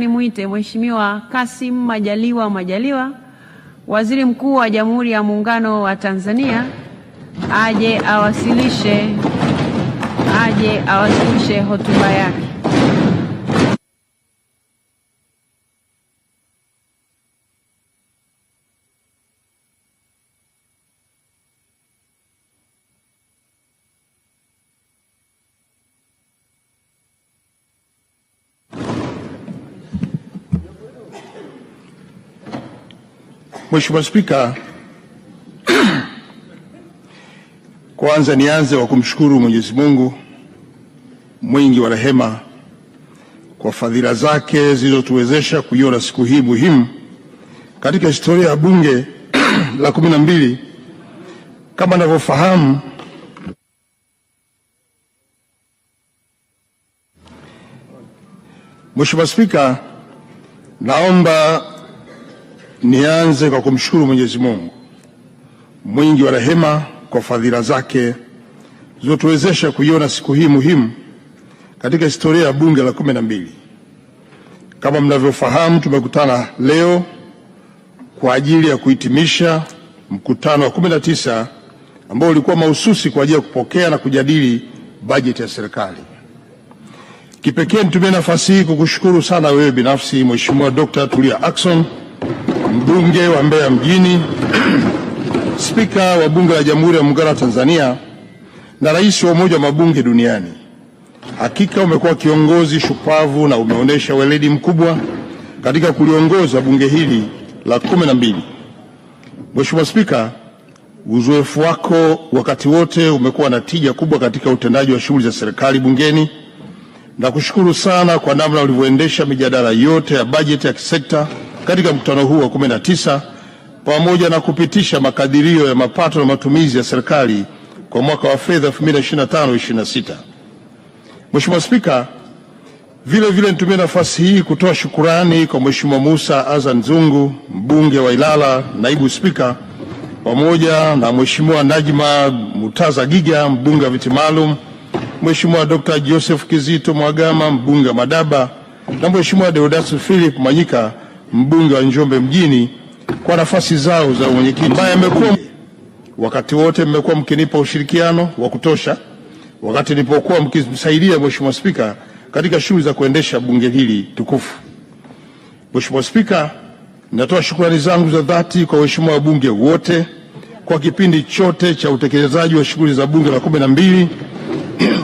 Nimwite Mheshimiwa Kassim Majaliwa Majaliwa, Waziri Mkuu wa Jamhuri ya Muungano wa Tanzania, aje awasilishe hotuba yake. Mheshimiwa Spika, kwanza nianze kwa kumshukuru Mwenyezi Mungu mwingi wa rehema kwa fadhila zake zilizotuwezesha kuiona siku hii muhimu katika historia ya Bunge la 12. Kama ninavyofahamu, Mheshimiwa Spika, naomba nianze kwa kumshukuru Mwenyezi Mungu mwingi wa rehema kwa fadhila zake zilizotuwezesha kuiona siku hii muhimu katika historia ya Bunge la 12. Kama mnavyofahamu, tumekutana leo kwa ajili ya kuhitimisha mkutano wa 19 ambao ulikuwa mahususi kwa ajili ya kupokea na kujadili bajeti ya serikali. Kipekee nitumie nafasi hii kukushukuru sana wewe binafsi Mheshimiwa Dr. Tulia Ackson, mbunge wa Mbeya mjini, Spika wa Bunge la Jamhuri ya Muungano wa Tanzania na Rais wa Umoja wa Mabunge Duniani. Hakika umekuwa kiongozi shupavu na umeonyesha weledi mkubwa katika kuliongoza bunge hili la 12. Mheshimiwa Spika, uzoefu wako wakati wote umekuwa na tija kubwa katika utendaji wa shughuli za serikali bungeni. Nakushukuru sana kwa namna ulivyoendesha mijadala yote ya bajeti ya kisekta katika mkutano huu wa 19 pamoja na kupitisha makadirio ya mapato na matumizi ya serikali kwa mwaka wa fedha 2025/26. Mheshimiwa Spika, vile vile nitumie nafasi hii kutoa shukurani kwa Mheshimiwa Musa Azan Zungu, mbunge wa Ilala, naibu spika, pamoja na Mheshimiwa Najma Murtaza Giga, mbunge wa viti maalum, Mheshimiwa Dr. Joseph Kizito Mhagama, mbunge wa Madaba, na Mheshimiwa Deodatus Philip Manyika, mbunge wa Njombe mjini, kwa nafasi zao za uwenyekiti. Ambaye amekuwa wakati wote mmekuwa mkinipa ushirikiano wa kutosha wakati nilipokuwa mkimsaidia Mheshimiwa Spika katika shughuli za kuendesha bunge hili tukufu. Mheshimiwa Spika, natoa shukrani zangu za dhati kwa waheshimiwa wabunge wote kwa kipindi chote cha utekelezaji wa shughuli za bunge la 12.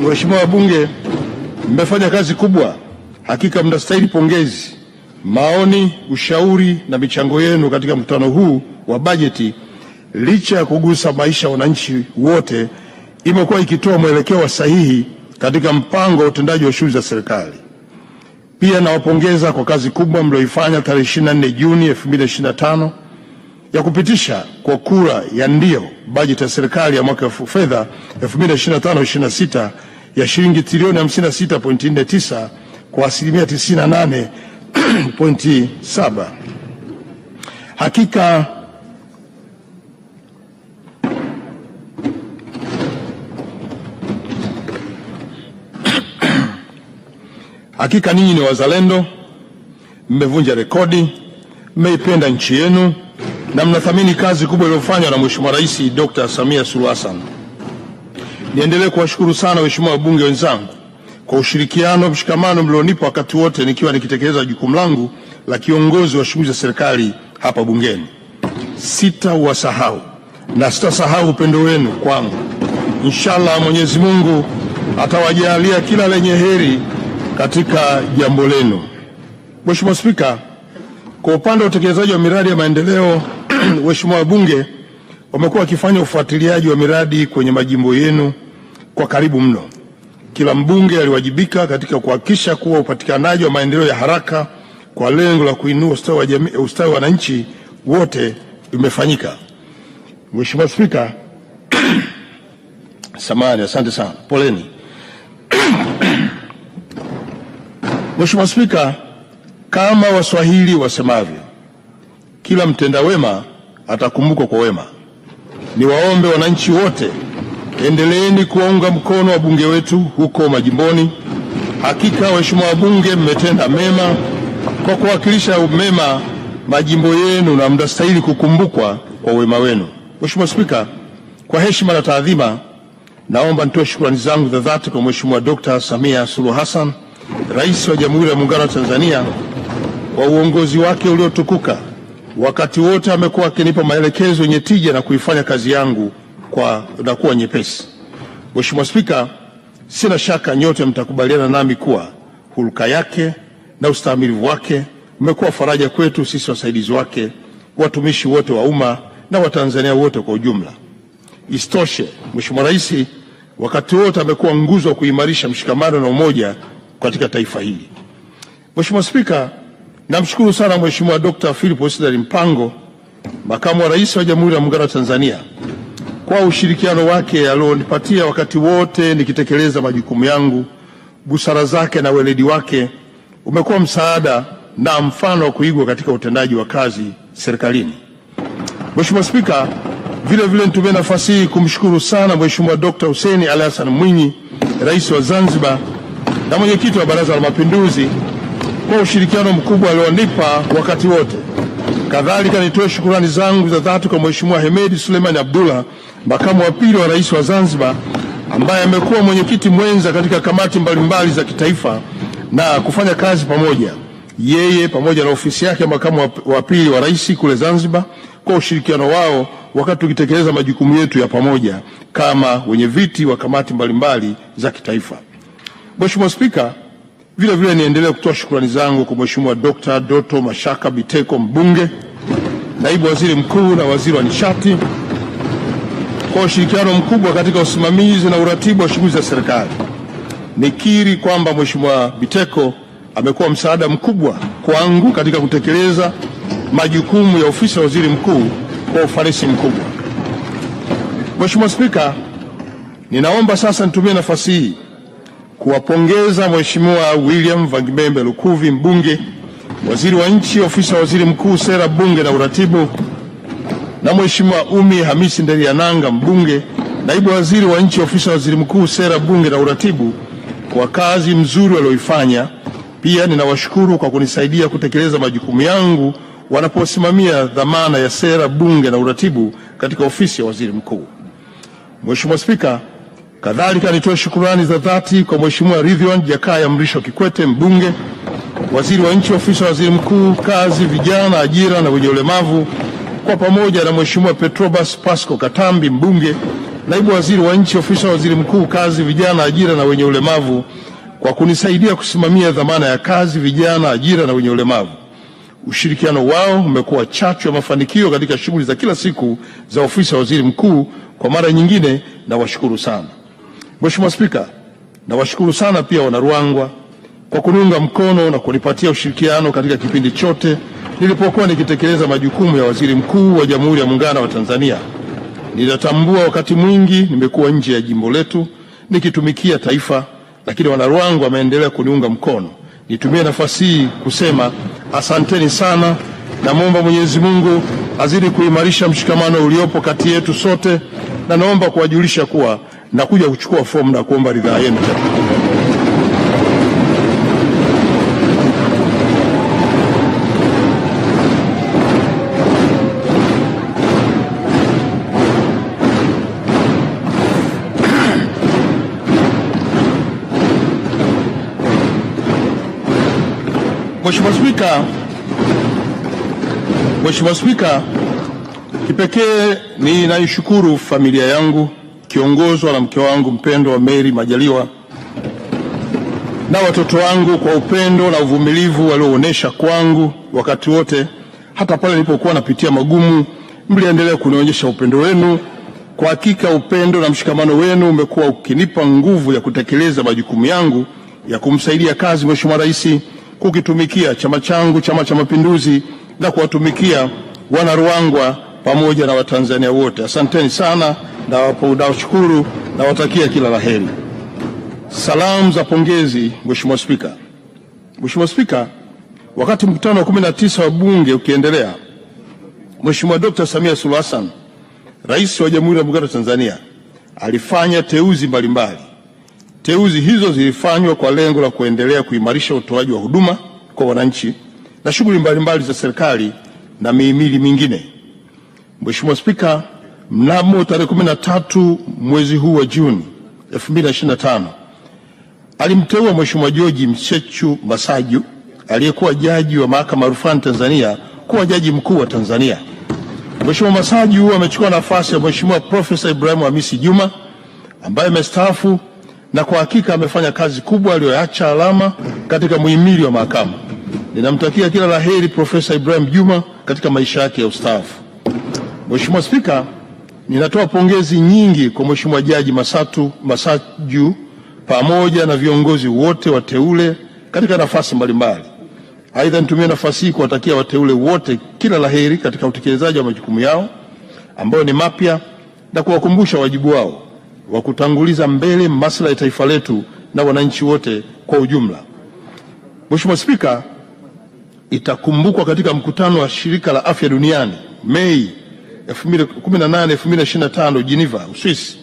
Waheshimiwa wabunge, mmefanya kazi kubwa, hakika mnastahili pongezi. Maoni, ushauri na michango yenu katika mkutano huu wa bajeti, licha ya kugusa maisha ya wananchi wote, imekuwa ikitoa mwelekeo sahihi katika mpango wa utendaji wa shughuli za serikali. Pia nawapongeza kwa kazi kubwa mlioifanya tarehe 24 Juni 2025 ya kupitisha kwa kura ya ndio bajeti ya serikali ya mwaka fedha 2025/26 ya shilingi trilioni 56.49 kwa asilimia 98.7. Hakika ninyi ni wazalendo, mmevunja rekodi, mmeipenda nchi yenu na mnathamini kazi kubwa iliyofanywa na Mheshimiwa Rais Dr. Samia Suluhu Hassan. Niendelee kuwashukuru sana waheshimiwa wabunge wenzangu kwa ushirikiano, mshikamano mlionipa wakati wote nikiwa nikitekeleza jukumu langu la kiongozi wa shughuli za serikali hapa bungeni. Sitawasahau na sitasahau upendo wenu kwangu. Inshallah Mwenyezi Mungu atawajalia kila lenye heri katika jambo lenu. Mheshimiwa Spika, kwa upande wa utekelezaji wa miradi ya maendeleo, waheshimiwa wabunge wamekuwa wakifanya ufuatiliaji wa miradi kwenye majimbo yenu kwa karibu mno. Kila mbunge aliwajibika katika kuhakikisha kuwa upatikanaji wa maendeleo ya haraka kwa lengo la kuinua ustawi wa jamii, ustawi wa wananchi wote umefanyika. Mheshimiwa Spika, samahani, asante sana, poleni. Mheshimiwa Spika, kama Waswahili wasemavyo, kila mtenda wema atakumbukwa kwa wema. Niwaombe wananchi wote, endeleeni kuwaunga mkono wabunge wetu huko majimboni. Hakika waheshimiwa wabunge, mmetenda mema kwa kuwakilisha mema majimbo yenu na mnastahili kukumbukwa kwa wema wenu. Mheshimiwa Spika, kwa heshima na taadhima, naomba nitoe shukrani zangu za dhati kwa Mheshimiwa Dr. Samia Suluhu Hassan, Rais wa Jamhuri ya Muungano wa Tanzania, kwa uongozi wake uliotukuka. Wakati wote amekuwa akinipa maelekezo yenye tija na kuifanya kazi yangu na kuwa nyepesi. Mheshimiwa Spika, sina shaka nyote mtakubaliana nami kuwa hulka yake na ustahimilivu wake umekuwa faraja kwetu sisi wasaidizi wake, watumishi wote wa umma na Watanzania wote kwa ujumla. Isitoshe, Mheshimiwa Rais wakati wote amekuwa nguzo wa kuimarisha mshikamano na umoja katika taifa hili. Mheshimiwa Spika, namshukuru sana Mheshimiwa Dr. Philip Isdor Mpango, Makamu wa Rais wa Jamhuri ya Muungano wa Tanzania, kwa ushirikiano wake alionipatia wakati wote nikitekeleza majukumu yangu. Busara zake na weledi wake umekuwa msaada na mfano wa kuigwa katika utendaji wa kazi serikalini. Mheshimiwa Spika, vile vile nitumie nafasi hii kumshukuru sana Mheshimiwa Dr. Hussein Ali Hassan Mwinyi, Rais wa Zanzibar na Mwenyekiti wa Baraza la Mapinduzi, kwa ushirikiano mkubwa alionipa wakati wote. Kadhalika nitoe shukrani zangu za dhati kwa Mheshimiwa Hemedi Suleiman Abdullah, Makamu wa Pili wa Rais wa Zanzibar, ambaye amekuwa mwenyekiti mwenza katika kamati mbalimbali za kitaifa na kufanya kazi pamoja yeye pamoja na ofisi yake Makamu wa Pili wa Rais kule Zanzibar, kwa ushirikiano wao wakati tukitekeleza majukumu yetu ya pamoja kama wenye viti wa kamati mbalimbali za kitaifa. Mheshimiwa Spika, vile vile niendelee kutoa shukrani zangu kwa Mheshimiwa Dr. Doto Mashaka Biteko, mbunge, Naibu Waziri Mkuu na Waziri wa Nishati, kwa ushirikiano mkubwa katika usimamizi na uratibu wa shughuli za serikali. Nikiri kwamba Mheshimiwa Biteko amekuwa msaada mkubwa kwangu katika kutekeleza majukumu ya ofisi ya Waziri Mkuu kwa ufanisi mkubwa. Mheshimiwa Spika, ninaomba sasa nitumie nafasi hii kuwapongeza Mheshimiwa William Vangimembe Lukuvi, mbunge, Waziri wa Nchi, Ofisi ya Waziri Mkuu, Sera, Bunge na Uratibu, na Mheshimiwa Umi Hamisi Nderiananga, mbunge, Naibu Waziri wa Nchi, Ofisi ya Waziri Mkuu, Sera, Bunge na Uratibu, kwa kazi mzuri walioifanya. Pia ninawashukuru kwa kunisaidia kutekeleza majukumu yangu wanaposimamia dhamana ya sera, bunge na uratibu katika ofisi ya Waziri Mkuu. Mheshimiwa Spika, kadhalika nitoe shukurani za dhati kwa Mheshimiwa Ridhiwani Jakaya Mrisho Kikwete, mbunge, Waziri wa Nchi, Ofisi ya Waziri Mkuu, Kazi, Vijana, Ajira na Wenye Ulemavu, kwa pamoja na Mheshimiwa Petrobas Pasco Katambi, mbunge, Naibu Waziri wa Nchi, Ofisi ya Waziri Mkuu, Kazi, Vijana, Ajira na Wenye Ulemavu, kwa kunisaidia kusimamia dhamana ya kazi, vijana, ajira na wenye ulemavu. Ushirikiano wao umekuwa chachu ya mafanikio katika shughuli za kila siku za ofisi ya Waziri Mkuu. Kwa mara nyingine nawashukuru sana. Mheshimiwa Spika, nawashukuru sana pia wanaRuangwa kwa kuniunga mkono na kunipatia ushirikiano katika kipindi chote nilipokuwa nikitekeleza majukumu ya Waziri Mkuu wa Jamhuri ya Muungano wa Tanzania. Ninatambua wakati mwingi nimekuwa nje ya jimbo letu nikitumikia taifa, lakini wanaRuangwa wameendelea kuniunga mkono. Nitumie nafasi hii kusema asanteni sana. Namwomba Mwenyezi Mungu azidi kuimarisha mshikamano uliopo kati yetu sote, na naomba kuwajulisha kuwa nakuja kuchukua fomu na kuomba ridhaa yenu tena. Mheshimiwa Spika, kipekee ninaishukuru familia yangu kiongozwa na mke wangu mpendwa Mary Majaliwa na watoto wangu kwa upendo na uvumilivu walioonesha kwangu wakati wote, hata pale nilipokuwa napitia magumu, mliendelea kunionyesha upendo wenu. Kwa hakika upendo na mshikamano wenu umekuwa ukinipa nguvu ya kutekeleza majukumu yangu ya kumsaidia kazi Mheshimiwa Rais, kukitumikia chama changu, Chama cha Mapinduzi, na kuwatumikia wanaRuangwa pamoja na Watanzania wote. Asanteni sana na nawashukuru na watakia kila laheri. Salamu za pongezi Mheshimiwa Spika. Mheshimiwa Spika, wakati mkutano wa 19 wa Bunge ukiendelea, Mheshimiwa Dr. Samia Suluhu Hassan, Rais wa Jamhuri ya Muungano wa Tanzania, alifanya teuzi mbalimbali. Teuzi hizo zilifanywa kwa lengo la kuendelea kuimarisha utoaji wa huduma kwa wananchi, na shughuli mbalimbali za serikali na mihimili mingine. Mheshimiwa Spika, mnamo tarehe 13 mwezi huu wa Juni 2025 alimteua Mheshimiwa George Mchechu Masaju aliyekuwa jaji wa Mahakama ya Rufani Tanzania kuwa jaji mkuu wa Tanzania. Mheshimiwa Masaju amechukua nafasi ya Mheshimiwa Profesa Ibrahim Hamisi Juma ambaye amestaafu na kwa hakika amefanya kazi kubwa aliyoacha alama katika muhimili wa mahakama. Ninamtakia kila la heri Profesa Ibrahim Juma katika maisha yake ya ustaafu. Mheshimiwa Spika, ninatoa pongezi nyingi kwa Mheshimiwa Jaji Masaju pamoja na viongozi wote wateule katika nafasi mbalimbali. Aidha, nitumie nafasi hii kuwatakia wateule wote kila la heri katika utekelezaji wa majukumu yao ambayo ni mapya na kuwakumbusha wajibu wao wa kutanguliza mbele maslahi ya taifa letu na wananchi wote kwa ujumla. Mheshimiwa Spika, itakumbukwa katika mkutano wa Shirika la Afya Duniani Mei 2018 2025 Geneva, Uswisi,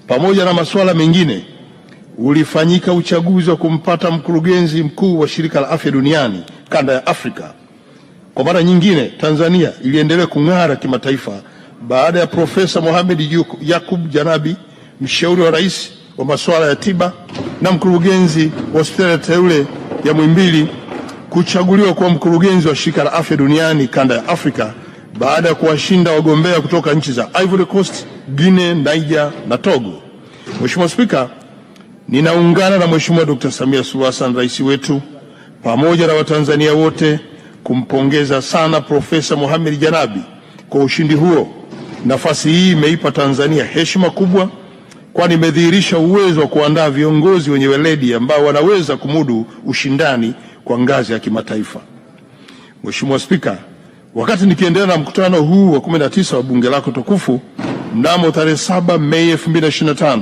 pamoja na masuala mengine, ulifanyika uchaguzi wa kumpata mkurugenzi mkuu wa Shirika la Afya Duniani kanda ya Afrika. Kwa mara nyingine, Tanzania iliendelea kung'ara kimataifa baada ya Profesa Mohamed Yakub Janabi, mshauri wa rais wa masuala ya tiba na mkurugenzi wa hospitali ya teule ya Muhimbili, kuchaguliwa kuwa mkurugenzi wa Shirika la Afya Duniani kanda ya Afrika baada ya kuwashinda wagombea kutoka nchi za Ivory Coast, Guinea, Niger na Togo. Mheshimiwa Spika, ninaungana na Mheshimiwa Dr. Samia Suluhu Hassan, rais wetu, pamoja na Watanzania wote kumpongeza sana Profesa Mohamed Janabi kwa ushindi huo. Nafasi hii imeipa Tanzania heshima kubwa, kwani imedhihirisha uwezo wa kuandaa viongozi wenye weledi ambao wanaweza kumudu ushindani kwa ngazi ya kimataifa. Mheshimiwa Spika, wakati nikiendelea na mkutano huu wa 19 wa bunge lako tukufu, mnamo tarehe 7 Mei 2025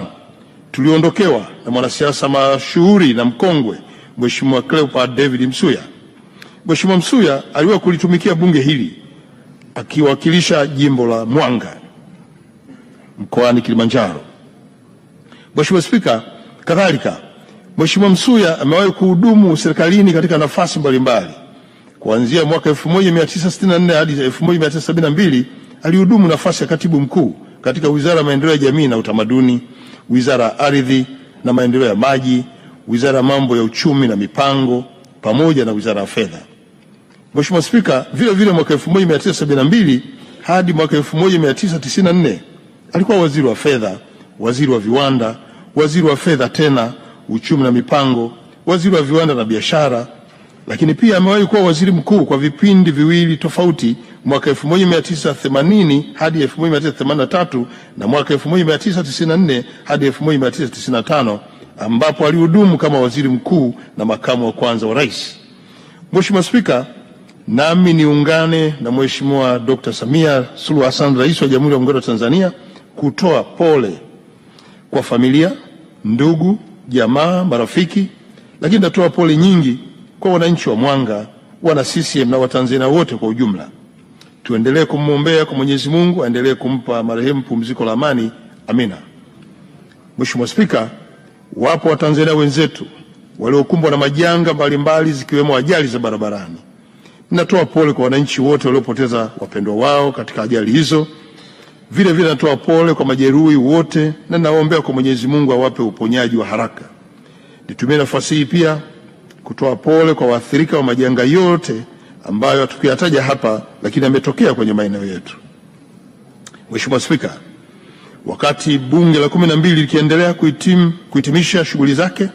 tuliondokewa na mwanasiasa mashuhuri na mkongwe Mheshimiwa Cleopa David Msuya. Mheshimiwa Msuya aliwahi kulitumikia bunge hili akiwakilisha jimbo la Mwanga mkoani Kilimanjaro. Mheshimiwa Spika, kadhalika Mheshimiwa Msuya amewahi kuhudumu serikalini katika nafasi mbalimbali. Kuanzia mwaka 1964 hadi 1972 alihudumu nafasi ya katibu mkuu katika Wizara ya Maendeleo ya Jamii na Utamaduni, Wizara ya Ardhi na Maendeleo ya Maji, Wizara ya Mambo ya Uchumi na Mipango pamoja na Wizara ya Fedha. Mheshimiwa Spika, vile vile mwaka 1972 hadi mwaka 1994 alikuwa waziri wa fedha, waziri wa viwanda, waziri wa fedha tena, uchumi na mipango, waziri wa viwanda na biashara, lakini pia amewahi kuwa waziri mkuu kwa vipindi viwili tofauti, mwaka 1980 hadi 1983 na mwaka 1994 hadi 1995 ambapo alihudumu kama waziri mkuu na makamu wa kwanza wa rais. Mheshimiwa Spika, nami niungane na Mheshimiwa Dr. Samia Suluhu Hassan, Rais wa Jamhuri ya Muungano wa Tanzania, kutoa pole kwa familia, ndugu, jamaa, marafiki, lakini natoa pole nyingi kwa wananchi wa Mwanga, wana CCM na Watanzania wote kwa ujumla. Tuendelee kumwombea kwa Mwenyezi Mungu aendelee kumpa marehemu pumziko la amani. Amina. Mheshimiwa Spika, wapo Watanzania wenzetu waliokumbwa na majanga mbalimbali zikiwemo ajali za barabarani. Ninatoa pole kwa wananchi wote waliopoteza wapendwa wao katika ajali hizo. Vile vile natoa pole kwa majeruhi wote na nawaombea kwa Mwenyezi Mungu awape uponyaji wa haraka. Nitumie nafasi hii pia kutoa pole kwa waathirika wa majanga yote ambayo hatukuyataja hapa lakini yametokea kwenye maeneo yetu. Mheshimiwa Spika, wakati Bunge la 12 likiendelea kuhitimisha shughuli zake,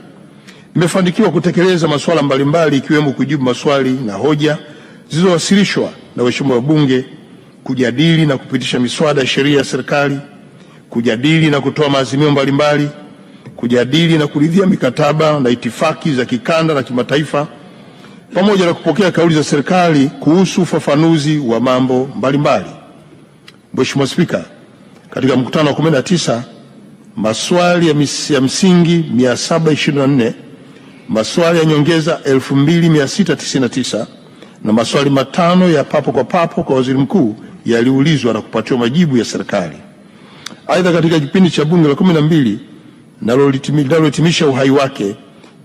nimefanikiwa kutekeleza masuala mbalimbali ikiwemo kujibu maswali na hoja zilizowasilishwa na waheshimiwa wabunge, kujadili na kupitisha miswada ya sheria ya serikali, kujadili na kutoa maazimio mbalimbali, kujadili na kuridhia mikataba na itifaki za kikanda na kimataifa, pamoja na kupokea kauli za serikali kuhusu ufafanuzi wa mambo mbalimbali. Mheshimiwa Spika, katika mkutano wa 19 maswali ya msingi 724, maswali ya nyongeza 2699 na maswali 5 ya papo kwa papo kwa waziri mkuu yaliulizwa na kupatiwa majibu ya serikali. Aidha, katika kipindi cha bunge la 12 nalohitimisha uhai wake,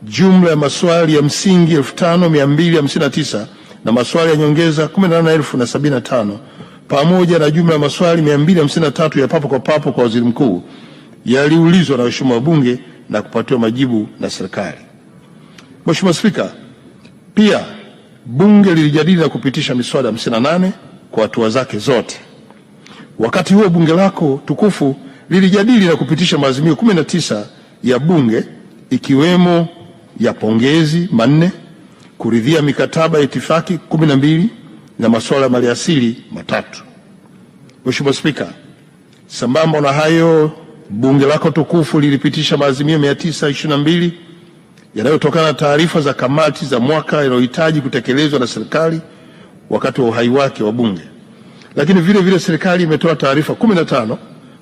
jumla ya maswali ya msingi 5259 na maswali ya nyongeza 18,075 pamoja na jumla ya maswali 253 ya papo kwa papo kwa Waziri Mkuu yaliulizwa na waheshimiwa wabunge na kupatiwa majibu na serikali. Mheshimiwa Spika, pia Bunge lilijadili na kupitisha miswada 58 kwa hatua zake zote. Wakati huo bunge lako tukufu lilijadili na kupitisha maazimio 19 ya bunge ikiwemo ya pongezi 4, kuridhia mikataba ya itifaki 12 na masuala ya maliasili 3. Mheshimiwa Spika, sambamba na hayo bunge lako tukufu lilipitisha maazimio 922 yanayotokana na taarifa za kamati za mwaka yanayohitaji kutekelezwa na serikali wakati wa uhai wake wa bunge. Lakini vile vile serikali imetoa taarifa 15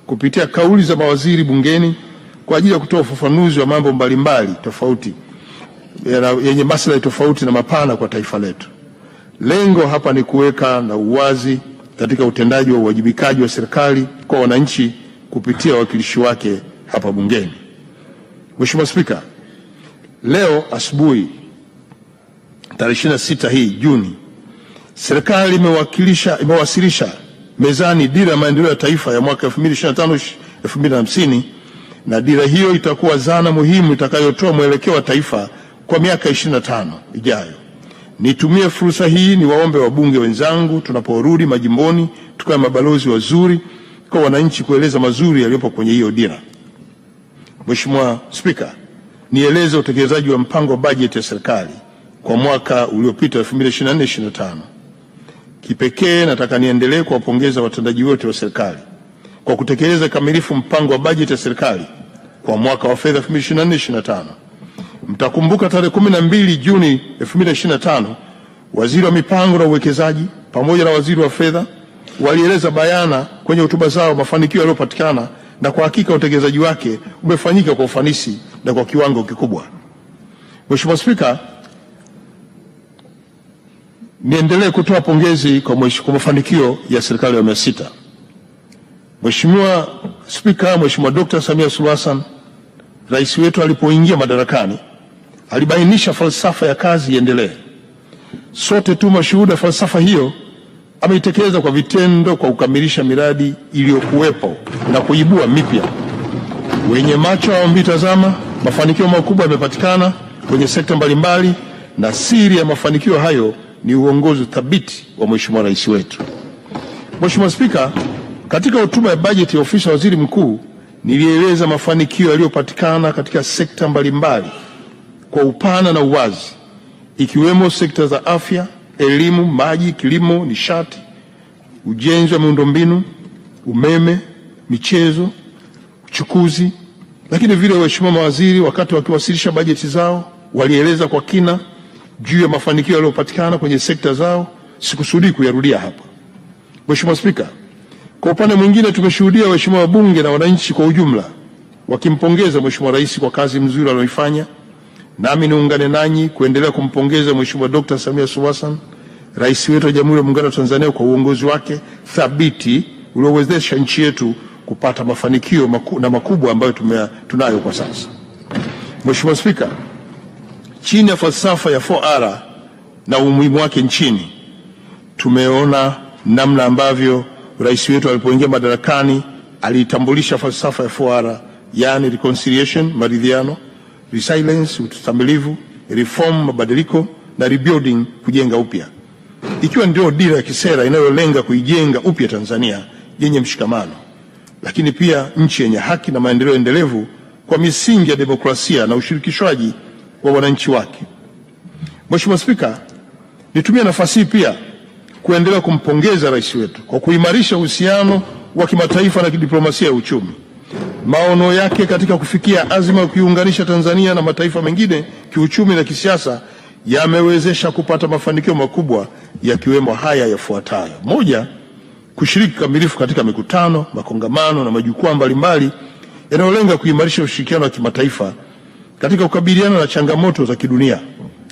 kupitia kauli za mawaziri bungeni kwa ajili ya kutoa ufafanuzi wa mambo mbalimbali tofauti yenye maslahi tofauti na mapana kwa taifa letu. Lengo hapa ni kuweka na uwazi katika utendaji wa uwajibikaji wa serikali kwa wananchi kupitia wawakilishi wake hapa bungeni. Mheshimiwa Spika, leo asubuhi tarehe 26 hii Juni, serikali imewasilisha mezani dira ya maendeleo ya taifa ya mwaka 2025-2050, na dira hiyo itakuwa zana muhimu itakayotoa mwelekeo wa taifa kwa miaka 25 ijayo. Nitumie fursa hii niwaombe wabunge wenzangu, tunaporudi majimboni tukawe mabalozi wazuri kwa wananchi kueleza mazuri yaliyopo kwenye hiyo dira. Mheshimiwa Spika, nieleze utekelezaji wa mpango wa bajeti ya serikali kwa mwaka uliopita 2024-2025. Kipekee nataka niendelee kuwapongeza watendaji wote wa serikali kwa kutekeleza kamilifu mpango wa bajeti ya serikali kwa mwaka wa fedha 2024-2025. Mtakumbuka tarehe 12 Juni 2025, Waziri wa Mipango na Uwekezaji pamoja na Waziri wa Fedha walieleza bayana kwenye hotuba zao mafanikio yaliyopatikana, na kwa hakika utekelezaji wake umefanyika kwa ufanisi na kwa kiwango kikubwa. Mheshimiwa Spika, niendelee kutoa pongezi kwa mafanikio ya serikali ya awamu ya 6. Mheshimiwa Spika, Mheshimiwa Dr. Samia Suluhu Hassan, rais wetu, alipoingia madarakani alibainisha falsafa ya kazi iendelee. Sote tu mashuhuda falsafa hiyo ameitekeleza kwa vitendo kwa kukamilisha miradi iliyokuwepo na kuibua mipya. Wenye macho hawaambii tazama, mafanikio makubwa yamepatikana kwenye sekta mbalimbali, na siri ya mafanikio hayo ni uongozi thabiti wa Mheshimiwa Rais wetu. Mheshimiwa Spika, katika hotuba ya bajeti ya ofisi ya Waziri Mkuu nilieleza mafanikio yaliyopatikana katika sekta mbalimbali kwa upana na uwazi, ikiwemo sekta za afya, elimu, maji, kilimo, nishati, ujenzi wa miundombinu, umeme, michezo, uchukuzi. Lakini vile waheshimiwa mawaziri wakati wakiwasilisha bajeti zao walieleza kwa kina juu ya mafanikio yaliyopatikana kwenye sekta zao. Sikusudii kuyarudia hapa. Mheshimiwa Spika, kwa upande mwingine tumeshuhudia waheshimiwa wabunge na wananchi kwa ujumla wakimpongeza Mheshimiwa Rais kwa kazi nzuri aliyoifanya. Nami niungane nanyi kuendelea kumpongeza Mheshimiwa Dr. Samia Suluhu Hassan, Rais wetu wa Jamhuri ya Muungano wa Tanzania, kwa uongozi wake thabiti uliowezesha nchi yetu kupata mafanikio na makubwa ambayo tunayo kwa sasa. Mheshimiwa Spika, chini ya falsafa ya 4R na umuhimu wake nchini, tumeona namna ambavyo rais wetu alipoingia madarakani aliitambulisha falsafa ya 4R, yani reconciliation, maridhiano, resilience, ustahimilivu, reform, mabadiliko, na rebuilding, kujenga upya, ikiwa ndio dira ya kisera inayolenga kuijenga upya Tanzania yenye mshikamano, lakini pia nchi yenye haki na maendeleo endelevu kwa misingi ya demokrasia na ushirikishwaji wa wananchi wake. Mheshimiwa Spika, nitumie nafasi hii pia kuendelea kumpongeza rais wetu kwa kuimarisha uhusiano wa kimataifa na kidiplomasia ya uchumi. Maono yake katika kufikia azma ya kuiunganisha Tanzania na mataifa mengine kiuchumi na kisiasa yamewezesha kupata mafanikio makubwa yakiwemo haya yafuatayo. Moja, kushiriki kikamilifu katika mikutano, makongamano na majukwaa mbalimbali yanayolenga kuimarisha ushirikiano wa kimataifa katika kukabiliana na changamoto za kidunia.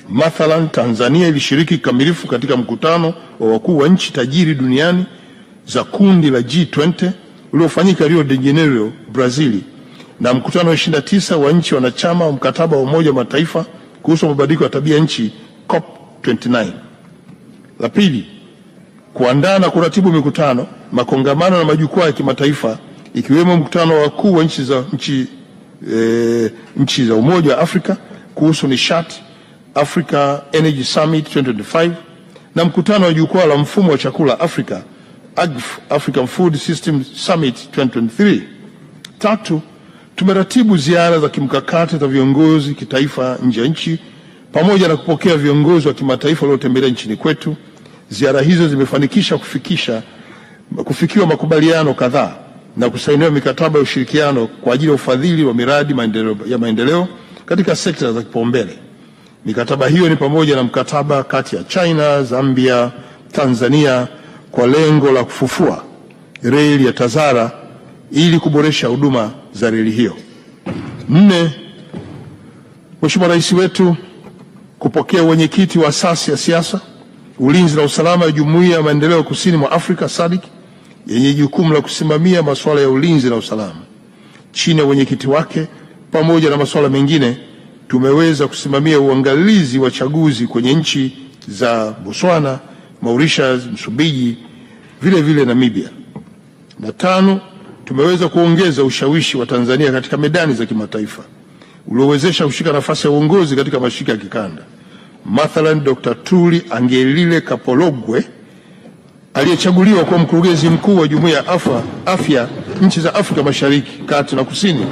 Mathalan, Tanzania ilishiriki kikamilifu katika mkutano wa wakuu wa nchi tajiri duniani za kundi la G20 uliofanyika Rio de Janeiro, Brazil, na mkutano wa 29 wa nchi wanachama wa mkataba wa Umoja wa Mataifa kuhusu mabadiliko ya tabia nchi COP29. La pili, kuandaa na kuratibu mikutano, makongamano na majukwaa ya kimataifa ikiwemo mkutano wa wakuu wa nchi za Umoja wa Afrika kuhusu nishati, Africa Energy Summit 2025, na mkutano wa jukwaa la mfumo wa chakula Afrika, AGF African Food System Summit 2023. Tatu, tumeratibu ziara za kimkakati za viongozi kitaifa nje ya nchi pamoja na kupokea viongozi wa kimataifa waliotembelea nchini kwetu. Ziara hizo zimefanikisha kufikiwa makubaliano kadhaa na kusainiwa mikataba ya ushirikiano kwa ajili ya ufadhili wa miradi ya maendeleo katika sekta za kipaumbele. Mikataba hiyo ni pamoja na mkataba kati ya China, Zambia, Tanzania kwa lengo la kufufua reli ya Tazara ili kuboresha huduma za reli hiyo. Nne, Mheshimiwa Rais wetu kupokea wenyekiti wa asasi ya siasa, ulinzi na usalama ya Jumuiya ya Maendeleo Kusini mwa Afrika SADC yenye jukumu la kusimamia masuala ya ulinzi na usalama. Chini ya wenyekiti wake, pamoja na masuala mengine, tumeweza kusimamia uangalizi wa chaguzi kwenye nchi za Botswana, Mauritius, Msumbiji, vile vile Namibia. Na tano, tumeweza kuongeza ushawishi wa Tanzania katika medani za kimataifa uliowezesha kushika nafasi ya uongozi katika mashirika ya kikanda. Mathalan, Dr. Tuli Angelile Kapologwe aliyechaguliwa kuwa mkurugenzi mkuu wa Jumuiya ya Afya nchi za Afrika Mashariki, Kati na Kusini,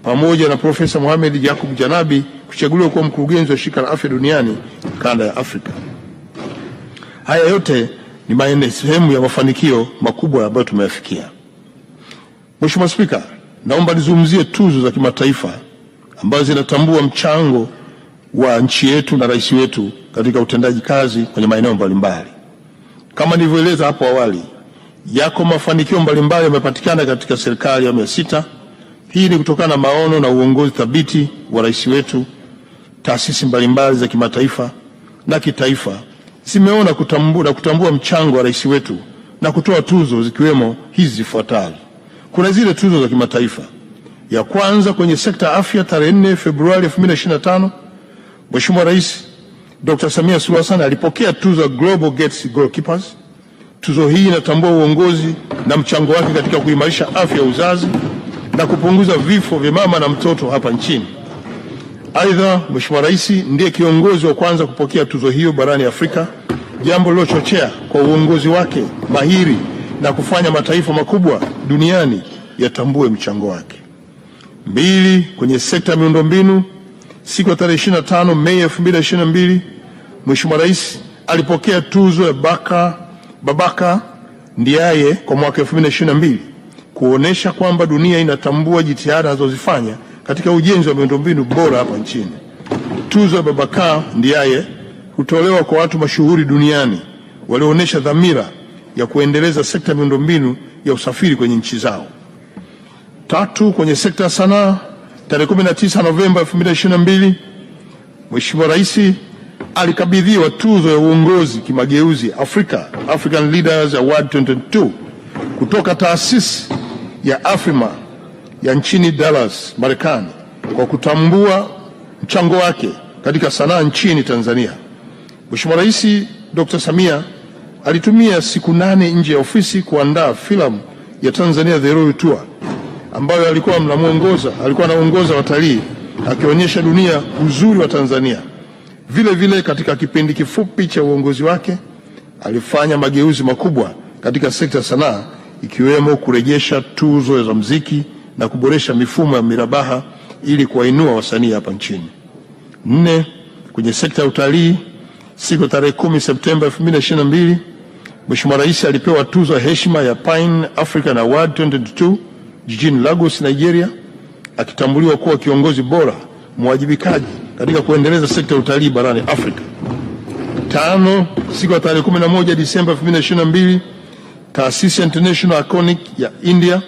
pamoja na Profesa Mohamed Jakub Janabi kuchaguliwa kuwa mkurugenzi wa Shirika la Afya Duniani kanda ya Afrika. Haya yote ni sehemu ya mafanikio makubwa ambayo tumeyafikia. Mheshimiwa Spika, naomba nizungumzie tuzo za kimataifa ambazo zinatambua mchango wa nchi yetu na rais wetu katika utendaji kazi kwenye maeneo mbalimbali. Kama nilivyoeleza hapo awali, yako mafanikio mbalimbali yamepatikana katika serikali ya awamu ya 6. Hii ni kutokana na maono na uongozi thabiti wa rais wetu. Taasisi mbalimbali za kimataifa na kitaifa zimeona kutambua mchango wa rais wetu na kutoa tuzo zikiwemo hizi zifuatazo. Kuna zile tuzo za kimataifa. Ya kwanza kwenye sekta ya afya, tarehe 4 Februari 2025, Mheshimiwa Rais Dr. Samia Suluhu Hassan alipokea tuzo ya Global Gates Goalkeepers. Tuzo hii inatambua uongozi na mchango wake katika kuimarisha afya ya uzazi na kupunguza vifo vya mama na mtoto hapa nchini. Aidha, Mheshimiwa Rais ndiye kiongozi wa kwanza kupokea tuzo hiyo barani Afrika, jambo lilochochea kwa uongozi wake mahiri na kufanya mataifa makubwa duniani yatambue mchango wake. Mbili, kwenye sekta ya miundombinu, siku ya tarehe 25 Mei 2022, Mheshimiwa Rais alipokea tuzo ya Babaka Ndiaye kwa mwaka 2022 kuonesha kwamba dunia inatambua jitihada anazozifanya katika ujenzi wa miundombinu bora hapa nchini. Tuzo ya Babaka Ndiaye hutolewa kwa watu mashuhuri duniani walioonyesha dhamira ya kuendeleza sekta ya miundombinu ya usafiri kwenye nchi zao. Tatu, kwenye sekta ya sanaa, tarehe 19 Novemba 2022, Mheshimiwa Rais alikabidhiwa tuzo ya uongozi kimageuzi Afrika, African Leaders Award 2022 kutoka taasisi ya Afrima ya nchini Dallas, Marekani, kwa kutambua mchango wake katika sanaa nchini Tanzania. Mheshimiwa Rais Dr. Samia alitumia siku 8 nje ya ofisi kuandaa filamu ya Tanzania The Royal Tour ambayo alikuwa anaongoza watalii akionyesha dunia uzuri wa Tanzania. Vile vile katika kipindi kifupi cha uongozi wake alifanya mageuzi makubwa katika sekta ya sanaa ikiwemo kurejesha tuzo za muziki na kuboresha mifumo ya mirabaha ili kuwainua wasanii hapa nchini. Nne, kwenye sekta ya utalii, siku tarehe 10 Septemba 2022, Mheshimiwa Rais alipewa tuzo ya heshima ya Pine African Award 2022 jijini Lagos, Nigeria, akitambuliwa kuwa kiongozi bora mwajibikaji katika kuendeleza sekta ya utalii barani Afrika. Tano, siku ya tarehe 11 Disemba 2022, taasisi ya International Iconic ya India,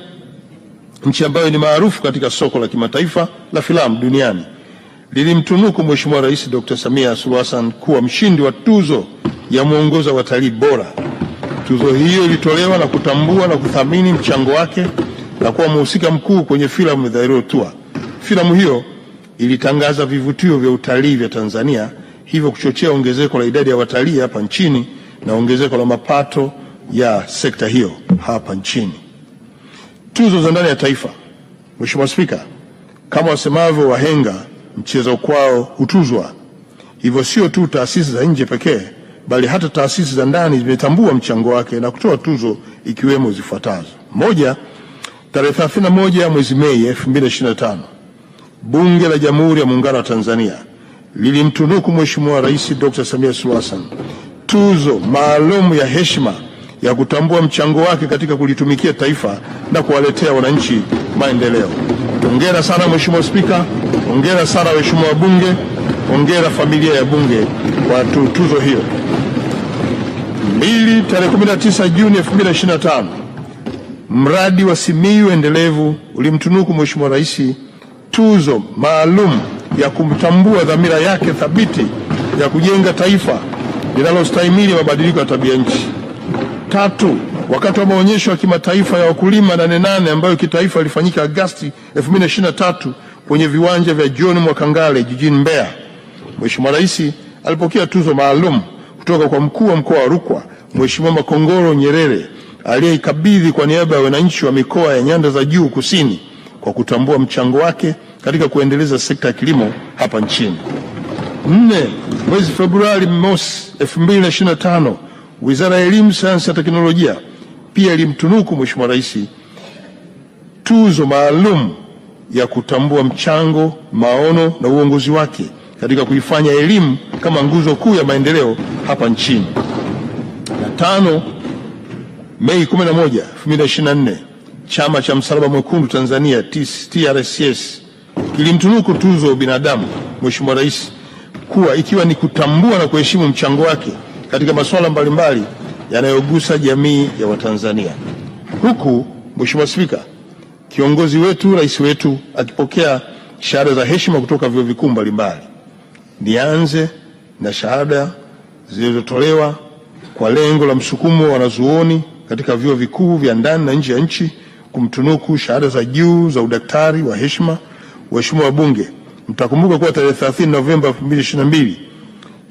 nchi ambayo ni maarufu katika soko la kimataifa la filamu duniani, lilimtunuku Mheshimiwa Rais Dr. Samia Suluhu Hassan kuwa mshindi wa tuzo ya mwongoza watalii bora. Tuzo hiyo ilitolewa na kutambua na kuthamini mchango wake na kuwa mhusika mkuu kwenye filamu The Royal Tour. Filamu hiyo ilitangaza vivutio vya utalii vya Tanzania, hivyo kuchochea ongezeko la idadi ya watalii hapa nchini na ongezeko la mapato ya sekta hiyo hapa nchini. Tuzo za ndani ya taifa. Mheshimiwa Spika, kama wasemavyo wahenga, mchezo kwao hutuzwa. Hivyo sio tu taasisi za nje pekee, bali hata taasisi za ndani zimetambua mchango wake na kutoa tuzo ikiwemo zifuatazo. Moja, tarehe 31 mwezi Mei 2025, Bunge la Jamhuri ya Muungano wa Tanzania lilimtunuku Mheshimiwa Rais Dr. Samia Suluhu Hassan tuzo maalum ya heshima ya kutambua mchango wake katika kulitumikia taifa na kuwaletea wananchi maendeleo. Hongera sana Mheshimiwa Spika, hongera sana waheshimiwa wabunge, hongera familia ya Bunge kwa tuzo hiyo. Mbili, tarehe 19 Juni 2025, mradi wa Simiyu Endelevu ulimtunuku Mheshimiwa Rais tuzo maalum ya kumtambua dhamira yake thabiti ya kujenga taifa linalostahimili mabadiliko ya tabia nchi. Tatu, wakati wa maonyesho ya kimataifa ya wakulima Nane Nane ambayo kitaifa ilifanyika Agosti 2023 kwenye viwanja vya John Mwakangale jijini Mbeya, Mheshimiwa Rais alipokea tuzo maalum kutoka kwa mkuu wa mkoa wa Rukwa Mheshimiwa Makongoro Nyerere aliyeikabidhi kwa niaba ya wananchi wa mikoa ya Nyanda za Juu Kusini kwa kutambua mchango wake katika kuendeleza sekta ya kilimo hapa nchini. Nne, mwezi Februari mosi 2025, Wizara ya Elimu, Sayansi na Teknolojia pia ilimtunuku Mheshimiwa Rais tuzo maalum ya kutambua mchango, maono na uongozi wake katika kuifanya elimu kama nguzo kuu ya maendeleo hapa nchini. Na tano, Mei 11, 2024, Chama cha Msalaba Mwekundu Tanzania TRCS kilimtunuku tuzo ya ubinadamu Mheshimiwa Rais kuwa ikiwa ni kutambua na kuheshimu mchango wake katika masuala mbalimbali yanayogusa jamii ya Watanzania. Huku Mheshimiwa Spika, kiongozi wetu, rais wetu akipokea shahada za heshima kutoka vyuo vikuu mbalimbali. Nianze na shahada zilizotolewa kwa lengo la msukumo wa wanazuoni katika vyuo vikuu vya ndani na nje ya nchi kumtunuku shahada za juu za udaktari wa heshima. Waheshimiwa wabunge, mtakumbuka kuwa tarehe 30 Novemba 2022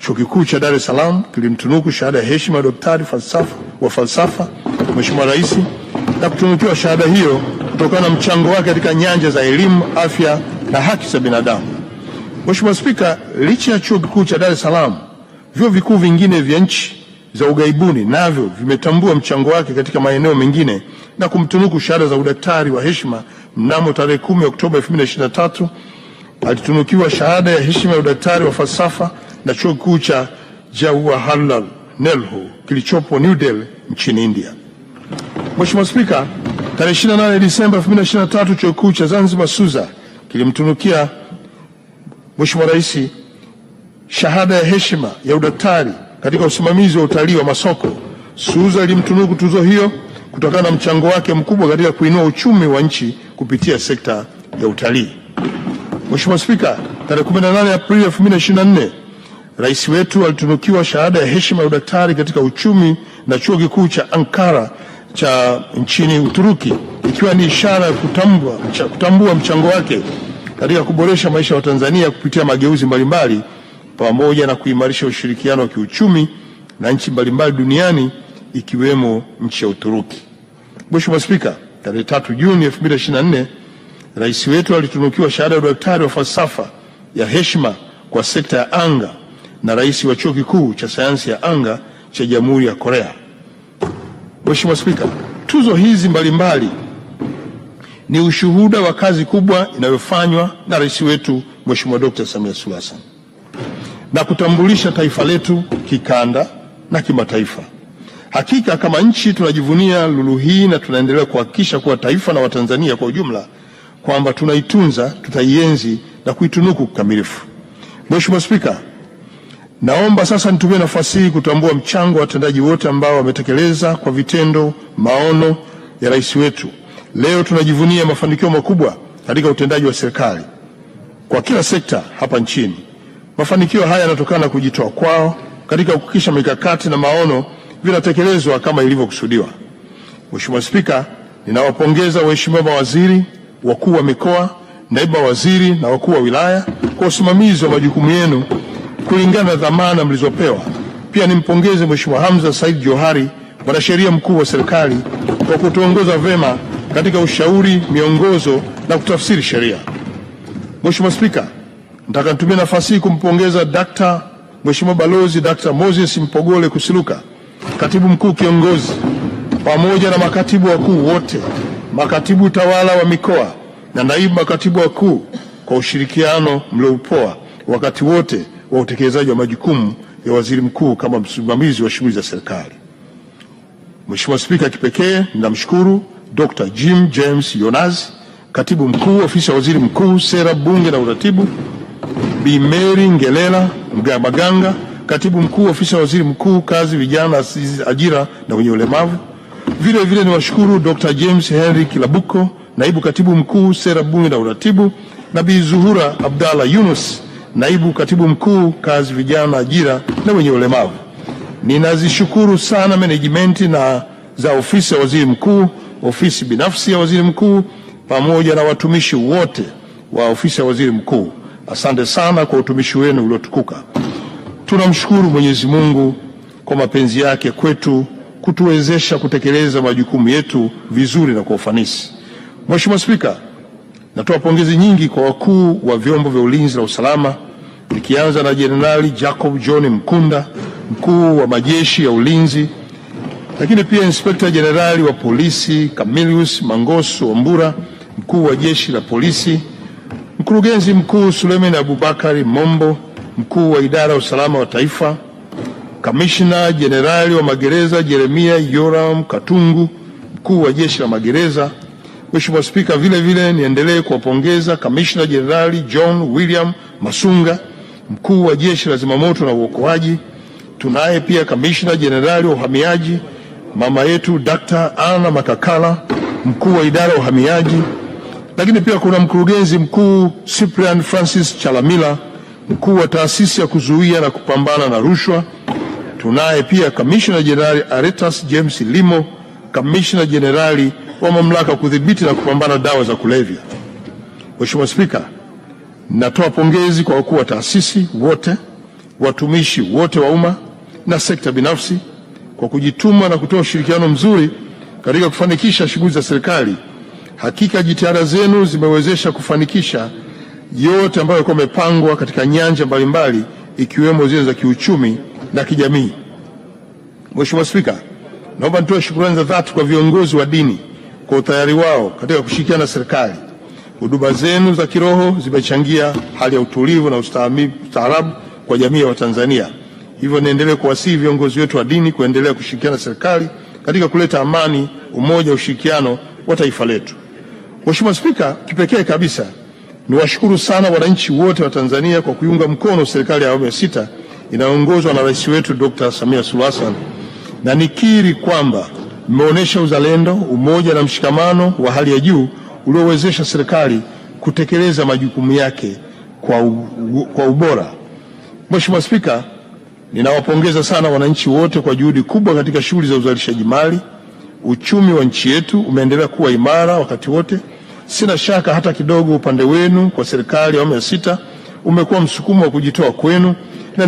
Chuo Kikuu cha Dar es Salaam kilimtunuku shahada ya heshima ya daktari wa falsafa Mheshimiwa Rais na kutunukiwa shahada hiyo kutokana na mchango wake katika nyanja za elimu, afya na haki za binadamu. Mheshimiwa Spika, licha ya Chuo Kikuu cha Dar es Salaam, vyuo vikuu vingine vya nchi za ughaibuni navyo vimetambua mchango wake katika maeneo mengine na kumtunuku shahada za udaktari wa heshima. Mnamo tarehe 10 Oktoba 2023 alitunukiwa shahada ya heshima ya udaktari wa falsafa na Chuo Kikuu cha Jawaharlal Nehru kilichopo New Delhi nchini India. Mheshimiwa Spika, tarehe 28 Disemba 2023 Chuo Kikuu cha Zanzibar SUZA kilimtunukia Mheshimiwa Rais shahada ya heshima ya udaktari katika usimamizi wa utalii wa masoko. SUZA ilimtunuku tuzo hiyo kutokana na mchango wake mkubwa katika kuinua uchumi wa nchi kupitia sekta ya utalii. Mheshimiwa Spika, tarehe 18 Aprili 2024 Rais wetu alitunukiwa shahada ya heshima ya udaktari katika uchumi na Chuo Kikuu cha Ankara cha nchini Uturuki, ikiwa ni ishara ya kutambua mchango wake katika kuboresha maisha ya Watanzania kupitia mageuzi mbalimbali pamoja na kuimarisha ushirikiano wa kiuchumi na nchi mbalimbali duniani ikiwemo nchi ya Uturuki. Mheshimiwa Spika, tarehe 3 Juni 2024 Rais wetu alitunukiwa shahada ya udaktari wa falsafa ya heshima kwa sekta ya anga na rais wa Chuo Kikuu cha Sayansi ya Anga cha Jamhuri ya Korea. Mheshimiwa Spika, tuzo hizi mbalimbali ni ushuhuda wa kazi kubwa inayofanywa na rais wetu Mheshimiwa Dr. Samia Suluhu Hassan na kutambulisha taifa letu kikanda na kimataifa. Hakika kama nchi tunajivunia lulu hii na tunaendelea kuhakikisha kuwa taifa na Watanzania kwa ujumla kwamba tunaitunza, tutaienzi na kuitunuku kikamilifu. Mheshimiwa Spika, naomba sasa nitumie nafasi hii kutambua mchango wa watendaji wote ambao wametekeleza kwa vitendo maono ya rais wetu. Leo tunajivunia mafanikio makubwa katika utendaji wa serikali kwa kila sekta hapa nchini. Mafanikio haya yanatokana na kujitoa kwao katika kuhakikisha mikakati na maono vinatekelezwa kama ilivyokusudiwa. Mheshimiwa Spika, ninawapongeza waheshimiwa mawaziri, wakuu wa mikoa, naibu mawaziri na wakuu wa wilaya kwa usimamizi wa majukumu yenu kulingana na dhamana mlizopewa. Pia Pia nimpongeze Mheshimiwa Hamza Said Johari, mwanasheria mkuu wa serikali, kwa kutuongoza vema katika ushauri, miongozo na kutafsiri sheria. Mheshimiwa Spika, nataka nitumie nafasi hii kumpongeza Mheshimiwa Balozi Dr. Moses Mpogole Kusiluka, katibu mkuu kiongozi, pamoja na makatibu wakuu wote, makatibu tawala wa mikoa na naibu makatibu wakuu kwa ushirikiano mlioupoa wakati wote wa utekelezaji wa majukumu ya waziri mkuu kama msimamizi wa shughuli za serikali. Mheshimiwa Spika, kipekee ninamshukuru Dr. Jim James Yonazi, katibu mkuu ofisi ya waziri mkuu, sera, bunge na uratibu, Bi Mary Ngelela Maganga, katibu mkuu ofisi ya waziri mkuu, kazi, vijana, ajira na wenye ulemavu. Vile vile niwashukuru Dr. James Henry Kilabuko, naibu katibu mkuu, sera, bunge na uratibu, na Bi Zuhura Abdalla Yunus, naibu katibu mkuu, kazi, vijana, ajira na wenye ulemavu. Ninazishukuru sana menejimenti na za ofisi ya waziri mkuu, ofisi binafsi ya waziri mkuu, pamoja na watumishi wote wa ofisi ya waziri mkuu. Asante sana kwa utumishi wenu uliotukuka. Tunamshukuru Mwenyezi Mungu kwa mapenzi yake kwetu kutuwezesha kutekeleza majukumu yetu vizuri na kwa ufanisi. Mheshimiwa Spika, natoa pongezi nyingi kwa wakuu wa vyombo vya ulinzi na usalama, nikianza na Jenerali Jacob John Mkunda, mkuu wa majeshi ya ulinzi, lakini pia Inspekta Jenerali wa polisi Camillus Mangosu Wambura, mkuu wa jeshi la polisi, Mkurugenzi Mkuu Suleiman Abubakari Mombo, mkuu wa idara ya usalama wa taifa, Kamishna Jenerali wa magereza Jeremia Yoram Katungu, mkuu wa jeshi la magereza. Mheshimiwa Spika, vile vile niendelee kuwapongeza Kamishna Jenerali John William Masunga, mkuu wa jeshi la zimamoto na uokoaji. Tunaye pia Kamishna Jenerali wa uhamiaji mama yetu Dr. Anna Makakala, mkuu wa idara ya uhamiaji. Lakini pia kuna mkurugenzi mkuu Cyprian Francis Chalamila, mkuu wa taasisi ya kuzuia na kupambana na rushwa. Tunaye pia Kamishna Jenerali Aretas James Limo, Kamishna Jenerali wa mamlaka kudhibiti na kupambana dawa za kulevya. Mheshimiwa Spika, natoa pongezi kwa wakuu wa taasisi wote, watumishi wote wa umma na sekta binafsi kwa kujituma na kutoa ushirikiano mzuri katika kufanikisha shughuli za serikali. Hakika jitihada zenu zimewezesha kufanikisha yote ambayo yalikuwa yamepangwa katika nyanja mbalimbali ikiwemo zile za kiuchumi na kijamii. Mheshimiwa Spika, naomba nitoe shukrani za dhati kwa viongozi wa dini kwa utayari wao katika kushirikiana na serikali. Huduma zenu za kiroho zimechangia hali ya utulivu na ustaarabu kwa jamii ya Watanzania. Hivyo niendelee kuwasihi viongozi wetu wa dini kuendelea kushirikiana na serikali katika kuleta amani, umoja, ushirikiano wa taifa letu. Mheshimiwa Spika, kipekee kabisa niwashukuru sana wananchi wote wa Tanzania kwa kuiunga mkono serikali ya awamu ya 6 inayoongozwa na Rais wetu Dr. Samia Suluhu Hassan, na nikiri kwamba mmeonyesha uzalendo, umoja na mshikamano wa hali ya juu uliowezesha serikali kutekeleza majukumu yake kwa ubora. Mheshimiwa Spika, ninawapongeza sana wananchi wote kwa juhudi kubwa katika shughuli za uzalishaji mali. Uchumi wa nchi yetu umeendelea kuwa imara wakati wote. Sina shaka hata kidogo upande wenu kwa serikali ya awamu ya 6 umekuwa msukumo wa kujitoa kwenu, na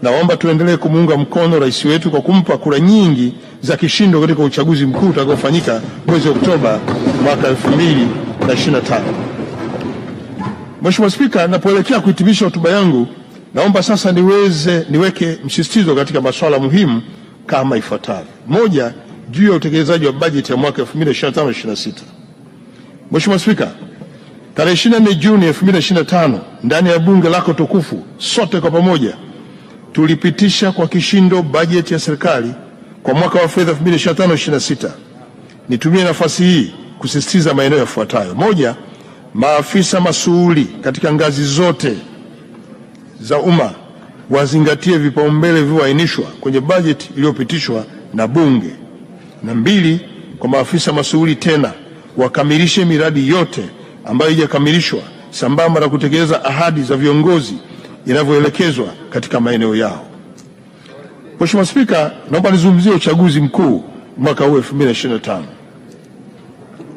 nawaomba tuendelee kumuunga mkono rais wetu kwa kumpa kura nyingi za kishindo katika uchaguzi mkuu utakaofanyika mwezi Oktoba mwaka 2025. Mheshimiwa Spika, ninapoelekea kuhitimisha hotuba yangu, naomba sasa niweke msisitizo katika masuala muhimu kama ifuatavyo. Moja, juu ya utekelezaji wa bajeti ya mwaka 2025-2026. Mheshimiwa Spika, tarehe 24 Juni 2025 ndani ya bunge lako tukufu, sote kwa pamoja tulipitisha kwa kishindo bajeti ya serikali kwa mwaka wa fedha 2025-2026. Nitumie nafasi hii kusisitiza maeneo yafuatayo. Moja, maafisa masuuli katika ngazi zote za umma wazingatie vipaumbele vilivyoainishwa kwenye bajeti iliyopitishwa na bunge. Na mbili, kwa maafisa masuuli tena wakamilishe miradi yote ambayo haijakamilishwa sambamba na kutekeleza ahadi za viongozi inavyoelekezwa katika maeneo yao. Mheshimiwa Spika, naomba nizungumzie uchaguzi mkuu mwaka huu 2025.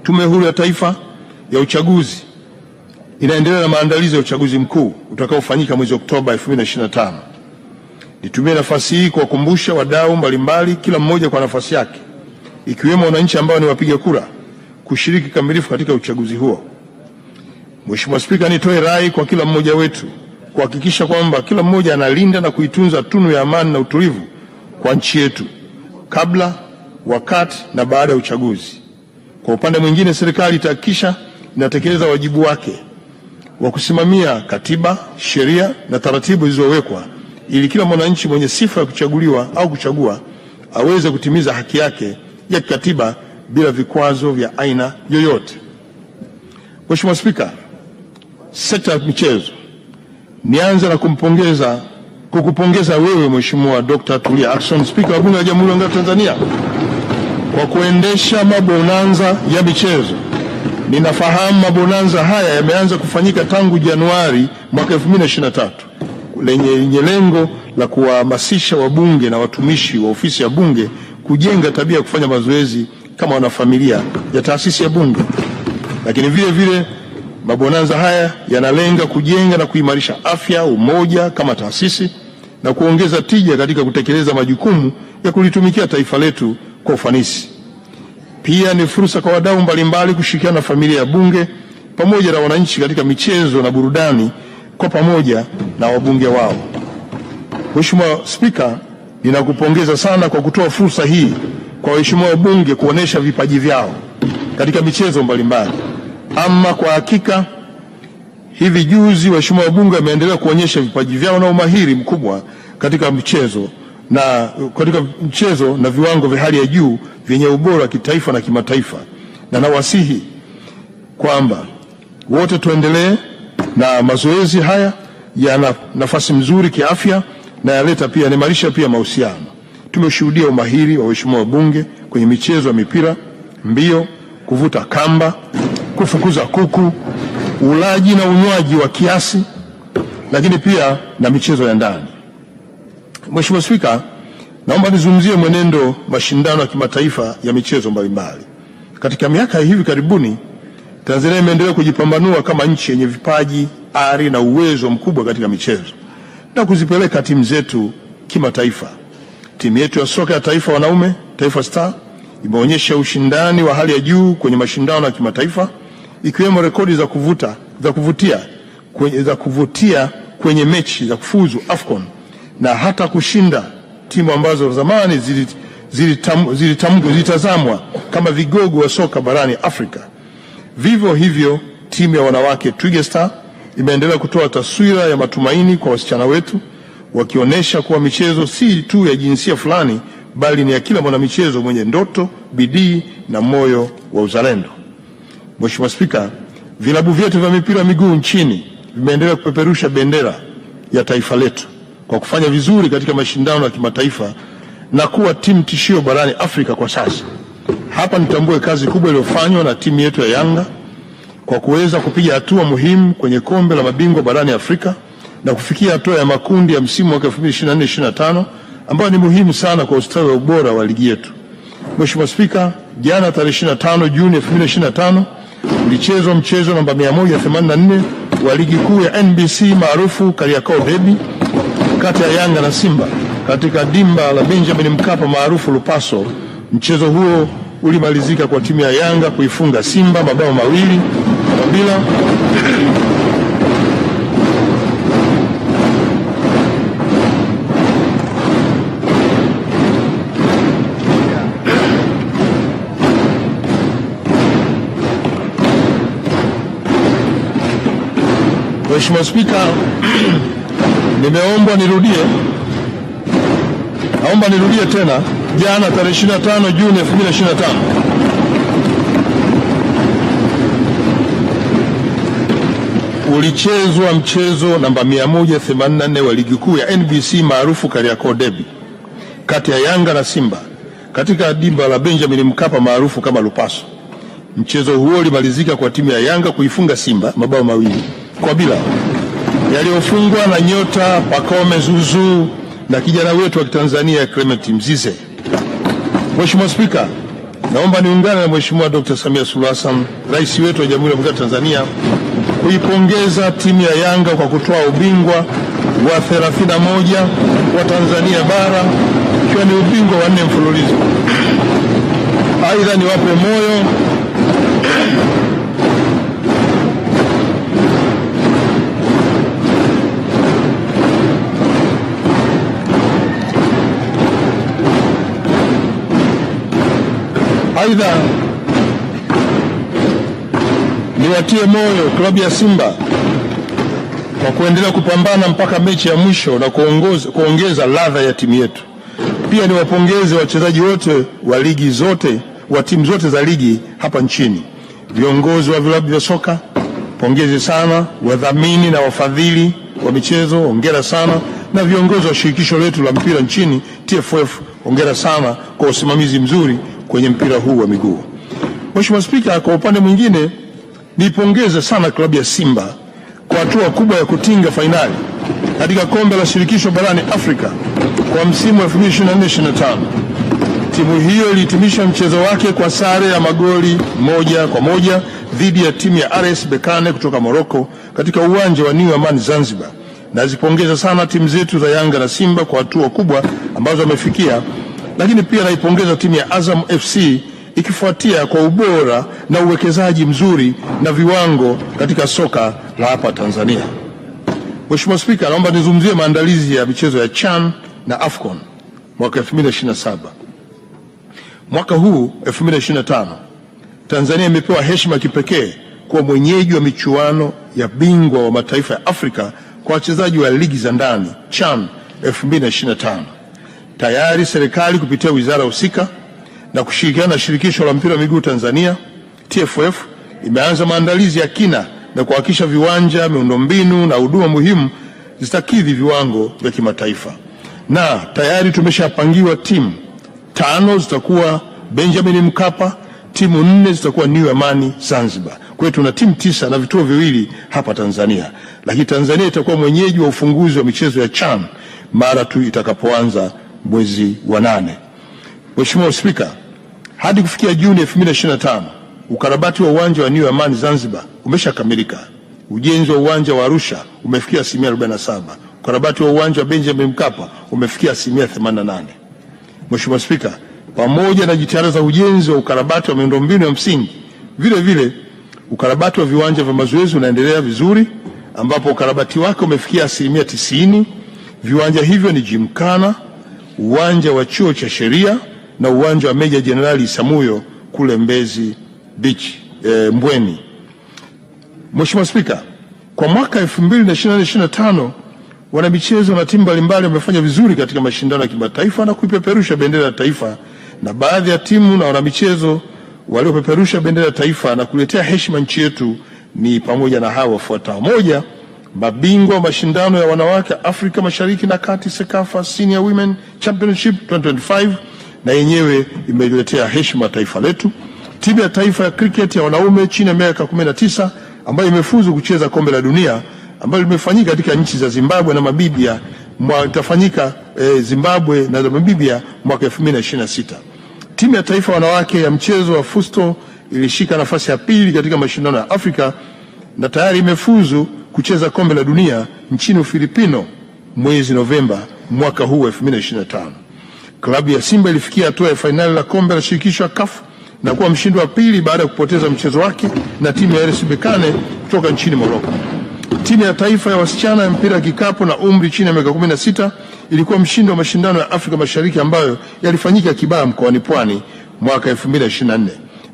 Tume Huru ya Taifa ya Uchaguzi inaendelea na maandalizi ya uchaguzi mkuu utakaofanyika mwezi Oktoba 2025. Nitumie nafasi hii kuwakumbusha wadau mbalimbali, kila mmoja kwa nafasi yake, ikiwemo wananchi ambao ni wapiga kura, kushiriki kikamilifu katika uchaguzi huo. Mheshimiwa Spika, nitoe rai kwa kila mmoja wetu kuhakikisha kwamba kila mmoja analinda na kuitunza tunu ya amani na utulivu kwa nchi yetu kabla, wakati na baada ya uchaguzi. Kwa upande mwingine, serikali itahakikisha inatekeleza wajibu wake wa kusimamia katiba, sheria na taratibu zilizowekwa ili kila mwananchi mwenye sifa ya kuchaguliwa au kuchagua aweze kutimiza haki yake ya kikatiba bila vikwazo vya aina yoyote. Mheshimiwa Spika, sekta ya michezo, nianze na kukupongeza wewe Mheshimiwa Dr. Tulia Ackson, Spika wa Bunge la Jamhuri ya Muungano wa Tanzania, kwa kuendesha mabonanza ya michezo. Ninafahamu mabonanza haya yameanza kufanyika tangu Januari mwaka 2023 lenye lengo la kuwahamasisha wabunge na watumishi wa ofisi ya Bunge kujenga tabia ya kufanya mazoezi kama wanafamilia ya taasisi ya Bunge. Lakini vile vile mabonanza haya yanalenga kujenga na kuimarisha afya, umoja kama taasisi na kuongeza tija katika kutekeleza majukumu ya kulitumikia taifa letu kwa ufanisi. Pia ni fursa kwa wadau mbalimbali kushirikiana na familia ya Bunge pamoja na wananchi katika michezo na burudani kwa pamoja na wabunge wao. Mheshimiwa Spika, ninakupongeza sana kwa kutoa fursa hii kwa waheshimiwa wabunge kuonesha vipaji vyao katika michezo mbalimbali. Ama kwa hakika hivi juzi waheshimiwa wabunge wameendelea kuonyesha vipaji vyao na umahiri mkubwa katika michezo na viwango vya hali ya juu vyenye ubora wa kitaifa na kimataifa, na nawasihi kwamba wote tuendelee na mazoezi haya, yana nafasi nzuri kiafya na yaleta pia yanaimarisha pia mahusiano. Tumeshuhudia umahiri wa waheshimiwa wabunge kwenye michezo ya mipira, mbio, kuvuta kamba, kufukuza kuku, ulaji na unywaji wa kiasi, lakini pia na michezo ya ndani. Mheshimiwa Spika, naomba nizungumzie mwenendo mashindano ya kimataifa ya michezo mbalimbali. Katika miaka ya hivi karibuni, Tanzania imeendelea kujipambanua kama nchi yenye vipaji, ari na uwezo mkubwa katika michezo na kuzipeleka timu zetu kimataifa. Timu yetu ya soka ya taifa wanaume, Taifa Star, imeonyesha ushindani wa hali ya juu kwenye mashindano ya kimataifa, ikiwemo rekodi za kuvutia kwenye mechi za kufuzu AFCON na hata kushinda timu ambazo zamani zilitazamwa kama vigogo wa soka barani Afrika. Vivyo hivyo, timu ya wanawake Twiga Star imeendelea kutoa taswira ya matumaini kwa wasichana wetu, wakionyesha kuwa michezo si tu ya jinsia fulani, bali ni ya kila mwanamichezo mwenye ndoto, bidii na moyo wa uzalendo. Mheshimiwa Spika, vilabu vyetu vya mipira ya miguu nchini vimeendelea kupeperusha bendera ya taifa letu kwa kufanya vizuri katika mashindano ya kimataifa na kuwa timu tishio barani Afrika kwa sasa. Hapa nitambue kazi kubwa iliyofanywa na timu yetu ya Yanga kwa kuweza kupiga hatua muhimu kwenye kombe la mabingwa barani Afrika na kufikia hatua ya makundi ya msimu wa 2024-2025 ambayo ni muhimu sana kwa ustawi wa ubora wa ligi yetu. Mheshimiwa Spika, jana tarehe 25 Juni 2025 ulichezwa mchezo namba 184 wa ligi kuu ya NBC maarufu Kariakoo Derby kati ya Yanga na Simba katika dimba la Benjamin Mkapa maarufu Lupaso. Mchezo huo ulimalizika kwa timu ya Yanga kuifunga Simba mabao 2-0. Mheshimiwa Spika, nimeombwa nirudie. Naomba nirudie tena. Jana tarehe 25 Juni 2025 ulichezwa mchezo namba 184 wa ligi kuu ya NBC maarufu Kariakoo Derby kati ya Yanga na Simba katika dimba la Benjamin Mkapa maarufu kama Lupaso. Mchezo huo ulimalizika kwa timu ya Yanga kuifunga Simba mabao 2-0 yaliyofungwa na nyota Pacome Zuzu na kijana wetu wa Kitanzania Clement Mzize. Mheshimiwa Spika, naomba niungane na Mheshimiwa Dr. Samia Suluhu Hassan, Rais wetu wa Jamhuri ya Muungano wa Tanzania, kuipongeza timu ya Yanga kwa kutoa ubingwa wa 31 wa Tanzania bara, ikiwa ni ubingwa wa 4 mfululizo. Aidha, niwape moyo Aidha, niwatie moyo klabu ya Simba kwa kuendelea kupambana mpaka mechi ya mwisho na kuongeza ladha ya timu yetu. Pia niwapongeze wachezaji wote wa ligi zote, wa timu zote za ligi hapa nchini, viongozi wa vilabu vya soka, pongezi sana, wadhamini na wafadhili wa michezo, hongera sana, na viongozi wa shirikisho letu la mpira nchini TFF, hongera sana kwa usimamizi mzuri kwenye mpira huu wa miguu. Mheshimiwa Spika, kwa upande mwingine nipongeze sana klabu ya Simba kwa hatua kubwa ya kutinga fainali katika kombe la shirikisho barani Afrika kwa msimu wa 2024-2025. Timu hiyo ilihitimisha mchezo wake kwa sare ya magoli 1-1 dhidi ya timu ya RS Berkane kutoka Morocco katika uwanja wa New Amaan Zanzibar. Nazipongeza sana timu zetu za Yanga na Simba kwa hatua kubwa ambazo wamefikia, lakini pia naipongeza timu ya Azam FC ikifuatia kwa ubora na uwekezaji mzuri na viwango katika soka la hapa Tanzania. Mheshimiwa Spika, naomba nizungumzie maandalizi ya michezo ya CHAN na AFCON mwaka 2027. Mwaka huu 2025, Tanzania imepewa heshima kipekee kuwa mwenyeji wa michuano ya bingwa wa mataifa ya Afrika kwa wachezaji wa ligi za ndani CHAN 2025. Tayari serikali kupitia wizara husika na kushirikiana na shirikisho la mpira wa miguu Tanzania TFF imeanza maandalizi ya kina na kuhakikisha viwanja, miundombinu na huduma muhimu zitakidhi viwango vya kimataifa. Na tayari tumeshapangiwa timu 5 zitakuwa Benjamin Mkapa, timu 4 zitakuwa New Amani Zanzibar. Kwa hiyo tuna timu 9 na vituo viwili hapa Tanzania. Lakini Tanzania itakuwa mwenyeji wa ufunguzi wa michezo ya CHAN mara tu itakapoanza mwezi wa 8. Mheshimiwa Spika, hadi kufikia Juni 2025, ukarabati wa uwanja wa New Amani Zanzibar umeshakamilika. Ujenzi wa uwanja wa Arusha umefikia 47%. Ukarabati wa uwanja wa Benjamin Mkapa umefikia 88%. Mheshimiwa Spika, pamoja na jitihada za ujenzi wa ukarabati wa miundombinu ya msingi, vile vile ukarabati wa viwanja vya mazoezi unaendelea vizuri, ambapo ukarabati wake umefikia 90%. Viwanja hivyo ni Gymkhana, uwanja wa chuo cha sheria na uwanja wa Meja Jenerali Isamuhyo kule Mbezi Beach, Mbweni. Mheshimiwa Spika, kwa mwaka 2024-2025 wanamichezo na timu mbalimbali wamefanya vizuri katika mashindano ya kimataifa na kuipeperusha bendera ya taifa, na baadhi ya timu na wanamichezo waliopeperusha bendera ya taifa na kuletea heshima nchi yetu ni pamoja na hawa wafuatao: 1, mabingwa wa mashindano ya wanawake Afrika Mashariki na Kati CECAFA Senior Women Championship 2025, na yenyewe imeletea heshima taifa letu. Timu ya taifa ya cricket ya wanaume chini ya miaka 19 ambayo imefuzu kucheza kombe la dunia ambalo limefanyika katika nchi za Zimbabwe na Namibia, itafanyika Zimbabwe na Namibia mwaka 2026. Timu ya taifa wanawake ya mchezo wa fusto ilishika nafasi ya pili katika mashindano ya Afrika na tayari imefuzu kucheza kombe la dunia nchini Ufilipino mwezi Novemba mwaka huu 2025. Klabu ya Simba ilifikia hatua ya fainali la kombe la shirikisho la CAF na kuwa mshindi wa pili baada ya kupoteza mchezo wake na timu ya RS Berkane kutoka nchini Morocco. Timu ya taifa ya wasichana ya mpira wa kikapu na umri chini ya miaka 16 ilikuwa mshindi wa mashindano ya Afrika Mashariki ambayo yalifanyika Kibaha mkoani Pwani mwaka 2024.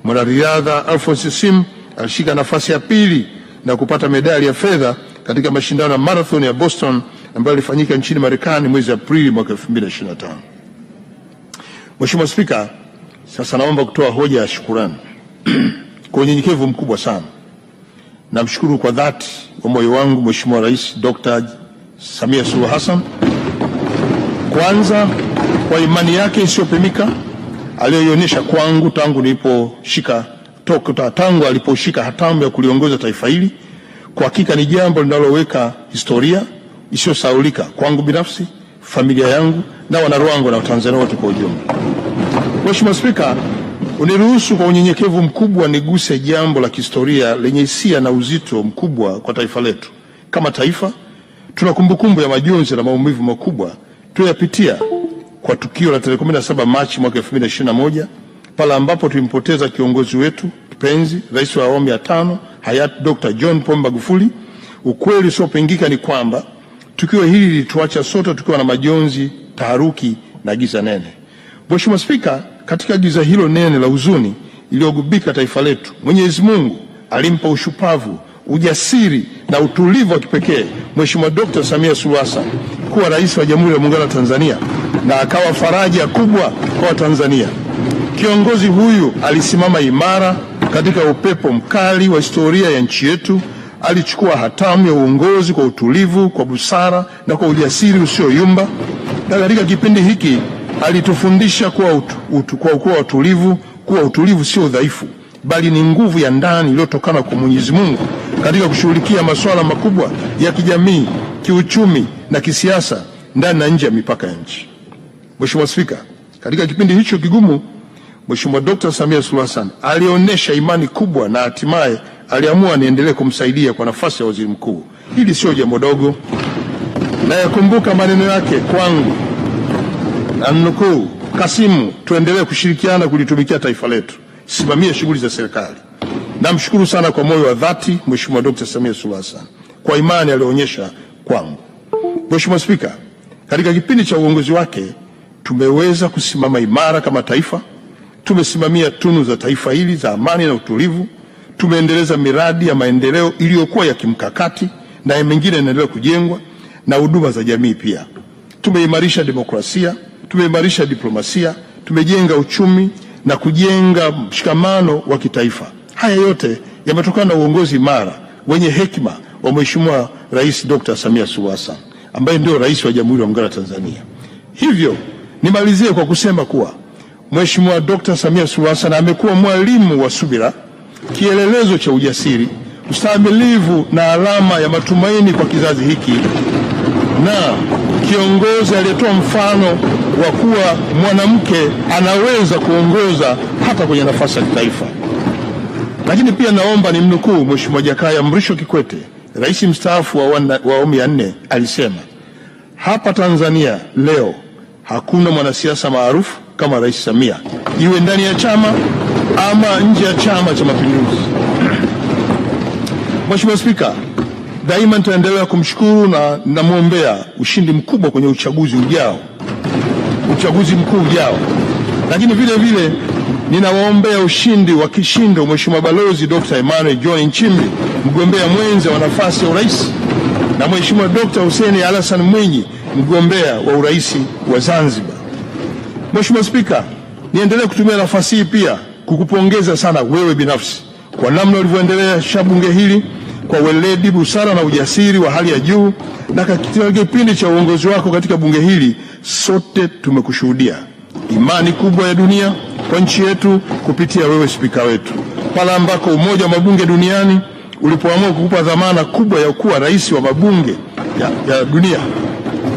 Mwanariadha Alphonce Sim alishika nafasi ya pili na kupata medali ya fedha katika mashindano ya marathon ya Boston ambayo yalifanyika nchini Marekani mwezi Aprili mwaka 2025. Mheshimiwa Spika, sasa naomba kutoa hoja ya shukurani kwa unyenyekevu mkubwa sana. Namshukuru kwa dhati wa moyo wangu Mheshimiwa Rais Dr. Samia Suluhu Hassan, kwanza kwa imani yake isiyopimika aliyoionyesha kwangu tangu tangu aliposhika hatamu ya kuliongoza taifa hili. Kwa hakika ni jambo linaloweka historia isiyosahaulika kwangu binafsi, familia yangu na wana Ruangwa na Tanzania wote kwa ujumla. Mheshimiwa Spika, uniruhusu kwa unyenyekevu mkubwa niguse jambo la kihistoria lenye hisia na uzito mkubwa kwa taifa letu. Kama taifa Tuna kumbukumbu ya majonzi na maumivu makubwa tuliyopitia kwa tukio la tarehe 17 Machi mwaka 2021 pale ambapo tulimpoteza kiongozi wetu kipenzi, Rais wa awamu ya 5 hayati Dr. John Pombe Magufuli. Ukweli usiopingika ni kwamba tukio hili lilituacha sote tukiwa na majonzi, taharuki na giza nene. Mheshimiwa Spika, katika giza hilo nene la huzuni iliyogubika taifa letu, Mwenyezi Mungu alimpa ushupavu, ujasiri na utulivu wa kipekee Mheshimiwa Dr. Samia Suluhu Hassan kuwa rais wa Jamhuri ya Muungano wa Tanzania, na akawa faraja kubwa kwa Tanzania. Kiongozi huyu alisimama imara katika upepo mkali wa historia ya nchi yetu. Alichukua hatamu ya uongozi kwa utulivu, kwa busara na kwa ujasiri usioyumba. Na katika kipindi hiki alitufundisha kuwa utulivu, kuwa utulivu sio udhaifu, bali ni nguvu ya ndani iliyotokana kwa Mwenyezi Mungu katika kushughulikia masuala makubwa ya kijamii, kiuchumi na kisiasa ndani na nje ya mipaka ya nchi. Mheshimiwa Spika, katika kipindi hicho kigumu, Mheshimiwa Dr. Samia Suluhu Hassan alionyesha imani kubwa na hatimaye aliamua niendelee kumsaidia kwa nafasi ya waziri mkuu. Hili sio jambo dogo. Nayakumbuka maneno yake kwangu, na nukuu, "Kasimu, tuendelee kushirikiana kulitumikia taifa letu, simamia shughuli za serikali." Namshukuru sana kwa moyo wa dhati Mheshimiwa Dr. Samia Suluhu Hassan kwa imani aliyoonyesha kwangu. Mheshimiwa Spika, katika kipindi cha uongozi wake tumeweza kusimama imara kama taifa. Tumesimamia tunu za taifa hili za amani na utulivu. Tumeendeleza miradi ya maendeleo iliyokuwa ya kimkakati na mingine inaendelea kujengwa, na huduma za jamii pia. Tumeimarisha demokrasia, tumeimarisha diplomasia, tumejenga uchumi na kujenga mshikamano wa kitaifa. Haya yote yametokana na uongozi imara wenye hekima wa Mheshimiwa Rais Dr. Samia Suluhu Hassan ambaye ndio rais wa Jamhuri ya Muungano wa Tanzania. Hivyo nimalizie kwa kusema kuwa Mheshimiwa Dr. Samia Suluhu Hassan amekuwa mwalimu wa subira, kielelezo cha ujasiri, ustahimilivu na alama ya matumaini kwa kizazi hiki, na kiongozi aliyetoa mfano wa kuwa mwanamke anaweza kuongoza hata kwenye nafasi ya kitaifa. Lakini pia naomba nimnukuu Mheshimiwa Jakaya Mrisho Kikwete, rais mstaafu wa awamu ya 4, alisema, "Hapa Tanzania leo hakuna mwanasiasa maarufu kama Rais Samia, iwe ndani ya chama ama nje ya Chama cha Mapinduzi." Mheshimiwa Spika, daima nitaendelea kumshukuru na namwombea ushindi mkubwa kwenye uchaguzi ujao, uchaguzi mkuu ujao. Lakini vile vile ninawaombea ushindi wa kishindo Mheshimiwa Balozi Dr. Emmanuel John Nchimbi, mgombea mwenza wa nafasi ya urais, na Mheshimiwa Dr. Hussein Hassan Mwinyi, mgombea wa urais wa Zanzibar. Mheshimiwa Spika, niendelee kutumia nafasi hii pia kukupongeza sana wewe binafsi kwa namna ulivyoendelea bunge hili kwa weledi, busara na ujasiri wa hali ya juu, na katika kipindi cha uongozi wako katika bunge hili sote tumekushuhudia imani kubwa ya dunia kwa nchi yetu kupitia wewe spika wetu, pale ambako Umoja wa Mabunge Duniani ulipoamua kukupa dhamana kubwa ya kuwa rais wa mabunge ya dunia.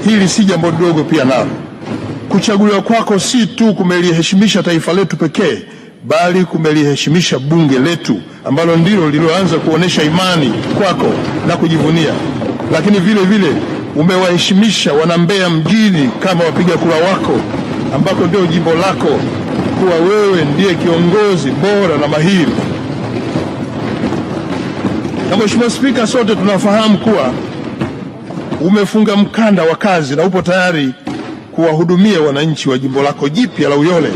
Hili si jambo dogo pia nalo. Kuchaguliwa kwako si tu kumeliheshimisha taifa letu pekee, bali kumeliheshimisha bunge letu ambalo ndilo lililoanza kuonesha imani kwako na kujivunia. Lakini vile vile umewaheshimisha wana Mbeya mjini kama wapiga kura wako, ambako ndio jimbo lako, kuwa wewe ndiye kiongozi bora na mahiri. Na Mheshimiwa Spika, sote tunafahamu kuwa umefunga mkanda wa kazi na upo tayari kuwahudumia wananchi wa jimbo lako jipya la Uyole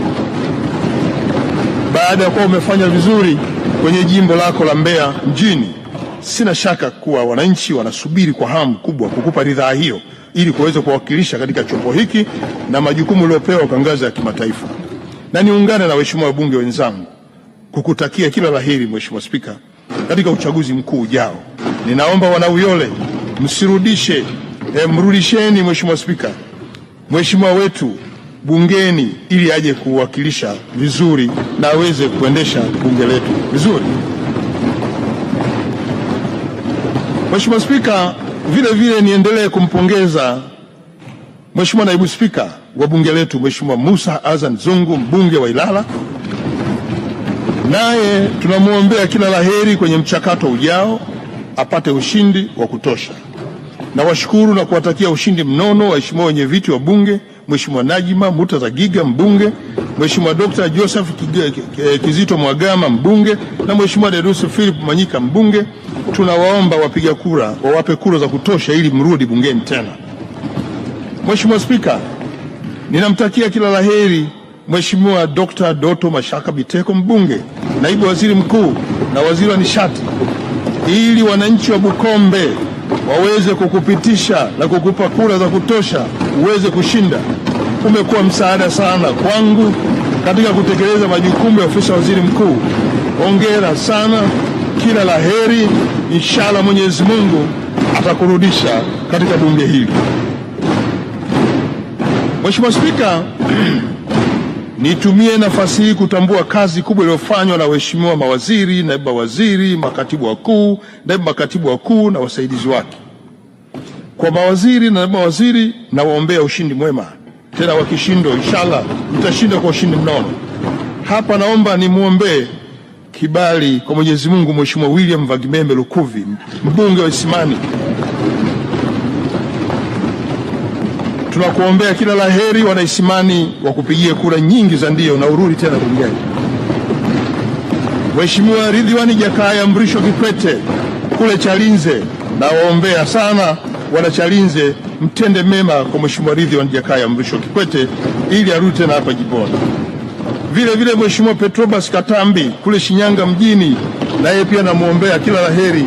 baada ya kuwa umefanya vizuri kwenye jimbo lako la Mbeya mjini. Sina shaka kuwa wananchi wanasubiri kwa hamu kubwa kukupa ridhaa hiyo ili kuweza kuwakilisha katika chombo hiki na majukumu uliopewa kwa ngazi ya kimataifa. Na niungane na waheshimiwa wabunge wenzangu kukutakia kila laheri Mheshimiwa Spika katika uchaguzi mkuu ujao. Ninaomba wana Uyole msirudishe, mrudisheni Mheshimiwa Spika mheshimiwa wetu bungeni ili aje kuwakilisha vizuri na aweze kuendesha bunge letu vizuri. Mheshimiwa Spika, vile vile niendelee kumpongeza Mheshimiwa Naibu Spika wa bunge letu Mheshimiwa Musa Azan Zungu, mbunge wa Ilala. Naye tunamuombea kila laheri kwenye mchakato ujao, apate ushindi wa kutosha. Nawashukuru na kuwatakia ushindi mnono waheshimiwa wenye viti wa Bunge, Mheshimiwa Najima Murtaza Giga mbunge, Mheshimiwa Dr. Joseph Kizito Mhagama mbunge na Mheshimiwa Derusu Philip Manyika mbunge. Tunawaomba wapiga kura wawape kura za kutosha ili mrudi bungeni tena. Mheshimiwa Spika, ninamtakia kila laheri Mheshimiwa Dr. Doto Mashaka Biteko mbunge, naibu waziri mkuu na waziri wa nishati, ili wananchi wa Bukombe waweze kukupitisha na kukupa kura za kutosha uweze kushinda. Umekuwa msaada sana kwangu katika kutekeleza majukumu ya ofisi ya waziri mkuu. Hongera sana, kila laheri. Inshallah Mwenyezi Mungu atakurudisha katika bunge hili. Mheshimiwa Spika, nitumie nafasi hii kutambua kazi kubwa iliyofanywa na waheshimiwa mawaziri, naibu waziri, makatibu wakuu, naibu makatibu wakuu na wasaidizi wake. Kwa mawaziri na naibu mawaziri, nawaombea ushindi mwema, tena wakishindo, inshallah mtashinda kwa ushindi mnono. Hapa naomba nimuombee kibali kwa Mwenyezi Mungu Mheshimiwa William Vagimembe Lukuvi, mbunge wa Isimani. Tunakuombea kila laheri, wanaisimani wakupigie kura nyingi za ndio na urudi tena bungeni. Mheshimiwa Ridhiwani Jakaya Mrisho Kikwete kule Chalinze, nawaombea sana wana Chalinze, mtende mema kwa Mheshimiwa Ridhiwani Jakaya Mrisho Kikwete ili arudi tena hapa jimboni. Vile vile Mheshimiwa Petrobas Katambi kule Shinyanga mjini, na yeye pia namuombea kila laheri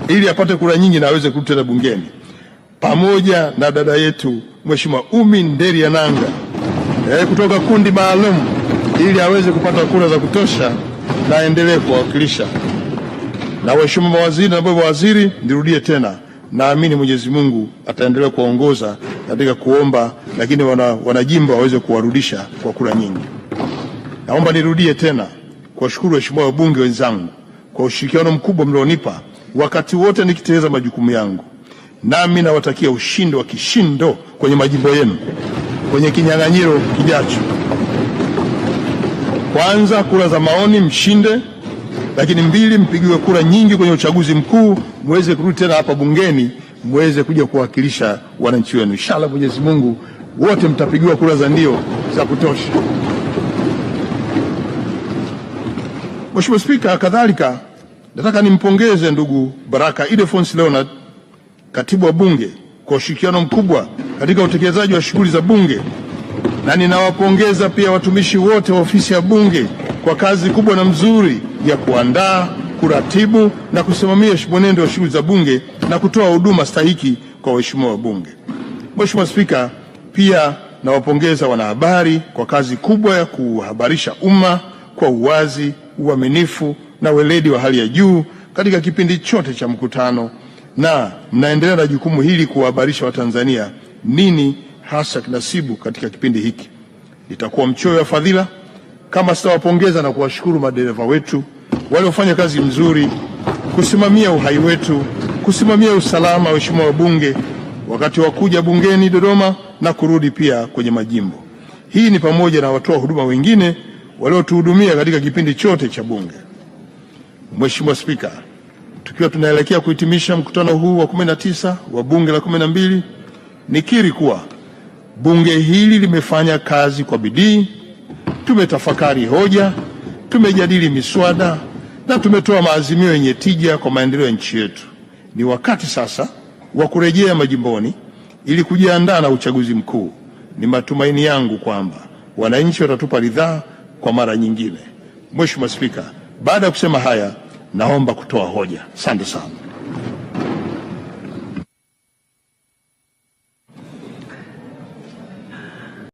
ili apate kura nyingi na aweze kurudi tena bungeni, pamoja na dada yetu Mheshimiwa Umi Nderiananga kutoka kundi maalum, ili aweze kupata kura za kutosha na aendelee kuwakilisha. Na waheshimiwa mawaziri na naibu waziri, nirudie tena, naamini Mwenyezi Mungu ataendelea kuwaongoza katika kuomba, lakini wanajimbo waweze kuwarudisha kwa kura nyingi. Naomba nirudie tena kuwashukuru waheshimiwa wabunge wenzangu kwa ushirikiano mkubwa mlionipa wakati wote nikitekeleza majukumu yangu. Nami nawatakia ushindi wa kishindo kwenye majimbo yenu kwenye kinyang'anyiro kijacho. Kwanza, kura za maoni mshinde, lakini mbili, mpigiwe kura nyingi kwenye uchaguzi mkuu, muweze kurudi tena hapa bungeni, muweze kuja kuwakilisha wananchi wenu. Inshallah Mwenyezi Mungu wote mtapigiwa kura za ndio za kutosha. Mheshimiwa Spika, kadhalika nataka nimpongeze ndugu Baraka Ildephonse Leonard, katibu wa Bunge, kwa ushirikiano mkubwa katika utekelezaji wa shughuli za Bunge, na ninawapongeza pia watumishi wote wa ofisi ya Bunge kwa kazi kubwa na mzuri ya kuandaa, kuratibu na kusimamia mwenendo wa shughuli za Bunge na kutoa huduma stahiki kwa waheshimiwa wa Bunge. Mheshimiwa Spika, pia nawapongeza wanahabari kwa kazi kubwa ya kuhabarisha umma kwa uwazi, uaminifu na weledi wa hali ya juu katika kipindi chote cha mkutano, na mnaendelea na jukumu hili kuwahabarisha Watanzania nini hasa kinasibu katika kipindi hiki. Nitakuwa mchoyo wa fadhila kama sitawapongeza na kuwashukuru madereva wetu waliofanya kazi mzuri kusimamia uhai wetu, kusimamia usalama waheshimiwa wabunge wakati wa kuja bungeni Dodoma na kurudi pia kwenye majimbo. Hii ni pamoja na watoa huduma wengine waliotuhudumia katika kipindi chote cha Bunge. Mheshimiwa Spika, tukiwa tunaelekea kuhitimisha mkutano huu wa 19 wa Bunge la 12, nikiri kuwa bunge hili limefanya kazi kwa bidii. Tumetafakari hoja, tumejadili miswada na tumetoa maazimio yenye tija kwa maendeleo ya nchi yetu. Ni wakati sasa wa kurejea majimboni ili kujiandaa na uchaguzi mkuu. Ni matumaini yangu kwamba wananchi watatupa ridhaa kwa mara nyingine. Mheshimiwa Spika, baada ya kusema haya, naomba kutoa hoja. Asante sana.